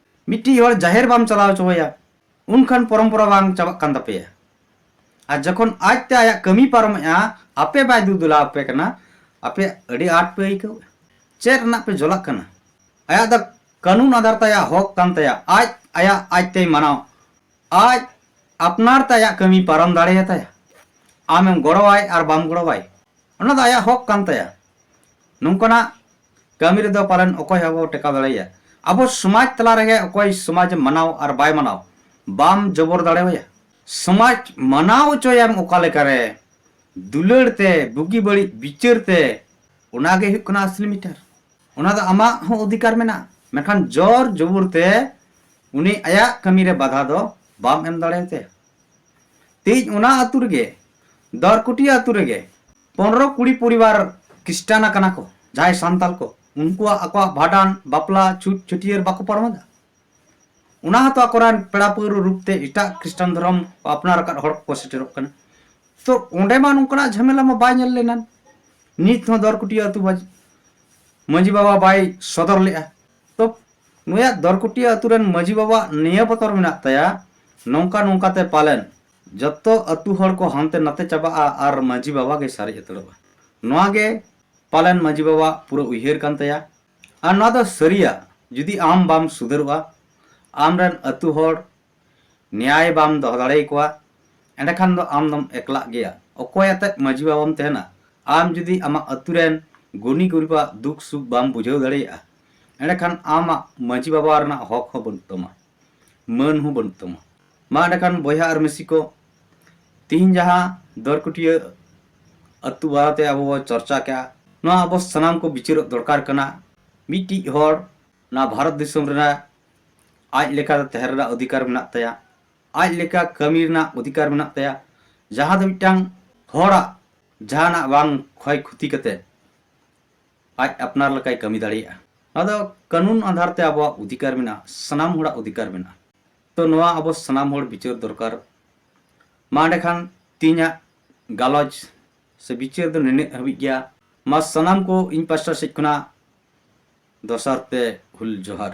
ᱢᱤᱫᱴᱤᱡ ᱦᱚᱲ ᱡᱟᱦᱮᱨ ᱵᱟᱢ ᱪᱟᱞᱟᱣ ᱦᱚᱪᱚᱣᱟᱭᱟ, ᱩᱱᱠᱷᱟᱱ ᱯᱚᱨᱚᱢᱯᱚᱨᱟ ᱵᱟᱝ ᱪᱟᱵᱟᱜ ᱠᱟᱱ ᱛᱟᱯᱮᱭᱟ᱾ ᱟᱨ ᱡᱚᱠᱷᱚᱱ ᱟᱡᱛᱮ ᱟᱭᱟᱜ ᱠᱟᱹᱢᱤ ᱯᱟᱨᱚᱢᱮᱜᱼᱟ, ᱟᱯᱮ ᱵᱟᱭ ᱫᱩ ᱫᱩᱞᱟᱣ ᱟᱯᱮ ᱠᱟᱱᱟ, ᱟᱯᱮ ᱟᱹᱰᱤ ᱟᱸᱴ ᱯᱮ ᱟᱹᱭᱠᱟᱹᱣ᱾ ᱪᱮᱫ ᱨᱮᱱᱟᱜ ᱯᱮ ᱡᱚᱞᱟᱜ ᱠᱟᱱᱟ? ᱟᱭᱟᱜ ᱫᱚ ᱠᱟᱹᱱᱩᱱ ᱟᱫᱷᱟᱨ ᱛᱮ ᱟᱭᱟᱜ ᱦᱚᱠ ᱠᱟᱱ ᱛᱟᱭᱟ, ᱟᱡ ᱟᱭᱟᱜ ᱟᱡᱛᱮᱭ ᱢᱟᱱᱟᱣ, ᱟᱡ ᱟᱯᱱᱟᱨ ᱛᱮ ᱟᱭᱟᱜ ᱠᱟᱹᱢᱤ ᱯᱟᱨᱚᱢ ᱫᱟᱲᱮᱭᱟᱛᱟᱭᱟ᱾ ᱟᱢᱮᱢ ᱜᱚᱲᱚᱣᱟᱭ ᱟᱨ ᱵᱟᱢ ᱜᱚᱲᱚᱣᱟᱭ, ᱚᱱᱟ ᱫᱚ ᱟᱭᱟᱜ ᱦᱚᱠ ᱠᱟᱱ ᱛᱟᱭᱟ᱾ ᱱᱚᱝᱠᱟᱱᱟᱜ ᱠᱟᱹᱢᱤ ᱨᱮᱫᱚ ᱯᱟᱞᱮᱱ ᱚᱠᱚᱭ ᱦᱚᱸ ᱵᱟᱵᱚ ᱴᱮᱠᱟᱣ ᱫᱟᱲᱮᱭᱟᱭᱟ᱾ ᱟᱵᱚ ᱥᱚᱢᱟᱡᱽ ᱛᱟᱞᱟ ᱨᱮᱜᱮ ᱚᱠᱚᱭ ᱥᱚᱢᱟᱡᱽ ᱮ ᱢᱟᱱᱟᱣ ᱟᱨ ᱵᱟᱭ ᱢᱟᱱᱟᱣ, ᱵᱟᱢ ᱡᱚᱵᱚᱨ ᱫᱟᱲᱮᱣᱟᱭᱟ᱾ ᱥᱚᱢᱟᱡᱽ ᱢᱟᱱᱟᱣ ᱦᱚᱪᱚᱭᱟᱢ ᱚᱠᱟ ᱞᱮᱠᱟᱨᱮ? ᱫᱩᱞᱟᱹᱲ ᱛᱮ, ᱵᱩᱜᱤ ᱵᱟᱹᱲᱤᱡ ᱵᱤᱪᱟᱹᱨ ᱛᱮ, ᱚᱱᱟ ᱜᱮ ᱦᱩᱭᱩᱜ ᱠᱟᱱᱟ ᱟᱥᱞᱤ ᱢᱮᱴᱟᱨ᱾ ᱚᱱᱟ ᱫᱚ ᱟᱢᱟᱜ ᱦᱚᱸ ᱚᱫᱷᱤᱠᱟᱨ ᱢᱮᱱᱟᱜᱼᱟ, ᱢᱮᱱᱠᱷᱟᱱ ᱡᱚᱨ ᱡᱚᱵᱚᱨ ᱛᱮ ᱩᱱᱤ ᱟᱭᱟᱜ ᱠᱟᱹᱢᱤ ᱨᱮ ᱵᱟᱫᱷᱟ ᱫᱚ ᱵᱟᱢ ᱮᱢ ᱫᱟᱲᱮᱭᱟᱛᱟᱭᱟ᱾ ᱛᱮᱦᱮᱧ ᱚᱱᱟ ᱟᱹᱛᱩ ᱨᱮᱜᱮ, ᱫᱚᱨᱠᱩᱴᱤᱭᱟᱹ ᱟᱹᱛᱩ ᱨᱮᱜᱮ ᱯᱚᱱᱨᱚ ᱠᱩᱲᱤ ᱯᱚᱨᱤᱵᱟᱨ ᱠᱷᱨᱤᱥᱴᱟᱱ ᱟᱠᱟᱱᱟ ᱠᱚ᱾ ᱡᱟᱦᱟᱸᱭ ᱥᱟᱱᱛᱟᱞ ᱠᱚ, ᱩᱱᱠᱩᱣᱟᱜ ᱟᱠᱚᱣᱟᱜ ᱵᱷᱟᱸᱰᱟᱱ, ᱵᱟᱯᱞᱟ, ᱪᱷᱩᱛ, ᱪᱷᱟᱹᱴᱭᱟᱹᱨ ᱵᱟᱠᱚ ᱯᱟᱨᱚᱢ ᱮᱫᱟ? ᱚᱱᱟ ᱦᱚᱸᱛᱚ ᱟᱠᱚᱨᱮᱱ ᱯᱮᱲᱟ ᱯᱟᱹᱣᱨᱟᱹ ᱨᱩᱯ ᱛᱮ ᱮᱴᱟᱜ ᱠᱷᱨᱤᱥᱴᱟᱱ ᱫᱷᱚᱨᱚᱢ ᱠᱚ ᱟᱯᱱᱟᱨ ᱟᱠᱟᱫ ᱦᱚᱲ ᱠᱚᱠᱚ ᱥᱮᱴᱮᱨᱚᱜ ᱠᱟᱱᱟ᱾ ᱛᱚ ᱚᱸᱰᱮ ᱢᱟ ᱱᱚᱝᱠᱟᱱᱟᱜ ᱡᱷᱟᱢᱮᱞᱟ ᱢᱟ ᱵᱟᱭ ᱧᱮᱞ ᱞᱮᱱᱟ᱾ ᱱᱤᱛ ᱦᱚᱸ ᱫᱚᱨᱠᱩᱴᱤᱭᱟᱹ ᱟᱹᱛᱩ ᱢᱟᱹᱡᱷᱤ, ᱢᱟᱹᱡᱷᱤ ᱵᱟᱵᱟ ᱵᱟᱭ ᱥᱚᱫᱚᱨ ᱞᱮᱫᱼᱟ᱾ ᱛᱚ ᱱᱩᱭᱟᱜ ᱫᱚᱨᱠᱩᱴᱤᱭᱟᱹ ᱟᱹᱛᱩ ᱨᱮᱱ ᱢᱟᱹᱡᱷᱤ ᱵᱟᱵᱟᱣᱟᱜ ᱱᱤᱭᱟᱹ ᱵᱚᱛᱚᱨ ᱢᱮᱱᱟᱜ ᱛᱟᱭᱟ, ᱱᱚᱝᱠᱟ ᱱᱚᱝᱠᱟ ᱛᱮ ᱯᱟᱞᱮᱱ ᱡᱚᱛᱚ ᱟᱹᱛᱩ ᱦᱚᱲ ᱠᱚ ᱦᱟᱱᱛᱮ ᱱᱟᱛᱮ ᱪᱟᱵᱟᱜᱼᱟ ᱟᱨ ᱢᱟᱹᱡᱷᱤ ᱵᱟᱵᱟ ᱜᱮ ᱥᱟᱨᱮᱡ ᱦᱟᱹᱛᱟᱹᱲᱚᱜᱼᱟ᱾ ᱱᱚᱣᱟ ᱜᱮ ᱯᱟᱞᱮᱱ ᱢᱟᱹᱡᱷᱤ ᱵᱟᱵᱟᱣᱟᱜ ᱯᱩᱨᱟᱹ ᱩᱭᱦᱟᱹᱨ ᱠᱟᱱ ᱛᱟᱭᱟ᱾ ᱟᱨ ᱱᱚᱣᱟ ᱫᱚ ᱥᱟᱹᱨᱤᱭᱟ, ᱡᱩᱫᱤ ᱟᱢ ᱵᱟᱢ ᱥᱩᱫᱷᱟᱹᱨᱚᱜᱼᱟ, ᱟᱢᱨᱮᱱ ᱟᱹᱛᱩ ᱦᱚᱲ ᱱᱮᱭᱟᱭ ᱵᱟᱢ ᱫᱚᱦᱚ ᱫᱟᱲᱮᱭᱟᱠᱚᱣᱟ, ᱮᱸᱰᱮᱠᱷᱟᱱ ᱫᱚ ᱟᱢ ᱫᱚᱢ ᱮᱠᱞᱟᱜ ᱜᱮᱭᱟ᱾ ᱚᱠᱚᱭ ᱟᱛᱮᱫ ᱢᱟᱹᱡᱷᱤ ᱵᱟᱵᱟᱢ ᱛᱟᱦᱮᱱᱟ? ᱟᱢ ᱡᱩᱫᱤ ᱟᱢᱟᱜ ᱟᱹᱛᱩ ᱨᱮᱱ ᱜᱩᱱᱤ ᱜᱩᱨᱤᱵᱟᱜ ᱫᱩᱠ ᱥᱩᱠ ᱵᱟᱢ ᱵᱩᱡᱷᱟᱹᱣ ᱫᱟᱲᱮᱭᱟᱜᱼᱟ, ᱮᱸᱰᱮᱠᱷᱟᱱ ᱟᱢᱟᱜ ᱢᱟᱹᱡᱷᱤ ᱵᱟᱵᱟ ᱨᱮᱱᱟᱜ ᱦᱚᱠ ᱦᱚᱸ ᱵᱟᱹᱱᱩᱜ ᱛᱟᱢᱟ, ᱢᱟᱹᱱ ᱦᱚᱸ ᱵᱟᱹᱱᱩᱜ ᱛᱟᱢᱟ᱾ ᱢᱟ ᱮᱸᱰᱮᱠᱷᱟᱱ ᱵᱚᱭᱦᱟ ᱟᱨ ᱢᱤᱥᱤ ᱠᱚ, ᱛᱤᱦᱤᱧ ᱡᱟᱦᱟᱸ ᱫᱚᱨᱠᱩᱴᱤᱭᱟᱹ ᱟᱹᱛᱩ ᱵᱟᱨᱮᱛᱮ ᱟᱵᱚ ᱵᱚ ᱪᱚᱨᱪᱟ ᱠᱮᱜᱼᱟ, ᱱᱚᱣᱟ ᱟᱵᱚ ᱥᱟᱱᱟᱢ ᱠᱚ ᱵᱤᱪᱟᱹᱨᱚᱜ ᱫᱚᱨᱠᱟᱨ ᱠᱟᱱᱟ᱾ ᱢᱤᱫᱴᱤᱡ ᱦᱚᱲ ᱱᱚᱣᱟ ᱵᱷᱟᱨᱚᱛ ᱫᱤᱥᱚᱢ ᱨᱮᱱᱟᱜ ᱟᱡ ᱞᱮᱠᱟᱛᱮ ᱛᱟᱦᱮᱸ ᱨᱮᱱᱟᱜ ᱚᱫᱷᱤᱠᱟᱨ ᱢᱮᱱᱟᱜ ᱛᱟᱭᱟ, ᱟᱡ ᱞᱮᱠᱟ ᱠᱟᱹᱢᱤ ᱨᱮᱱᱟᱜ ᱚᱫᱷᱤᱠᱟᱨ ᱢᱮᱱᱟᱜ ᱛᱟᱭᱟ᱾ ᱡᱟᱦᱟᱸ ᱫᱚ ᱢᱤᱫᱴᱟᱝ ᱦᱚᱲᱟᱜ ᱡᱟᱦᱟᱱᱟᱜ ᱵᱟᱝ ᱠᱷᱚᱭ ᱠᱷᱚᱛᱤ ᱠᱟᱛᱮ ᱟᱡ ᱟᱯᱱᱟᱨ ᱞᱮᱠᱟᱭ ᱠᱟᱹᱢᱤ ᱫᱟᱲᱮᱭᱟᱜᱼᱟ᱾ ᱱᱚᱣᱟ ᱫᱚ ᱠᱟᱹᱱᱩᱱ ᱟᱫᱷᱟᱨ ᱛᱮ ᱟᱵᱚᱣᱟᱜ ᱚᱫᱷᱤᱠᱟᱨ ᱢᱮᱱᱟᱜᱼᱟ, ᱥᱟᱱᱟᱢ ᱦᱚᱲᱟᱜ ᱚᱫᱷᱤᱠᱟᱨ ᱢᱮᱱᱟᱜᱼᱟ᱾ ᱛᱚ ᱱᱚᱣᱟ ᱟᱵᱚ ᱥᱟᱱᱟᱢ ᱦᱚᱲ ᱵᱤᱪᱟᱹᱨ ᱫᱚᱨᱠᱟᱨ᱾ ᱢᱟ ᱮᱸᱰᱮᱠᱷᱟᱱ ᱛᱮᱦᱮᱧᱟᱜ ᱜᱟᱞᱚᱪ ᱥᱮ ᱵᱤᱪᱟᱹᱨ ᱫᱚ ᱱᱤᱱᱟᱹᱜ ᱦᱟᱹᱵᱤᱡ ᱜᱮᱭᱟ᱾ ᱢᱟ ᱥᱟᱱᱟᱢ ᱠᱚ ᱤᱧ ᱯᱟᱥᱴᱟ ᱥᱮᱫ ᱠᱷᱚᱱᱟᱜ ᱫᱚᱥᱟᱨ ᱛᱮ ᱦᱩᱞ ᱡᱚᱦᱟᱨ᱾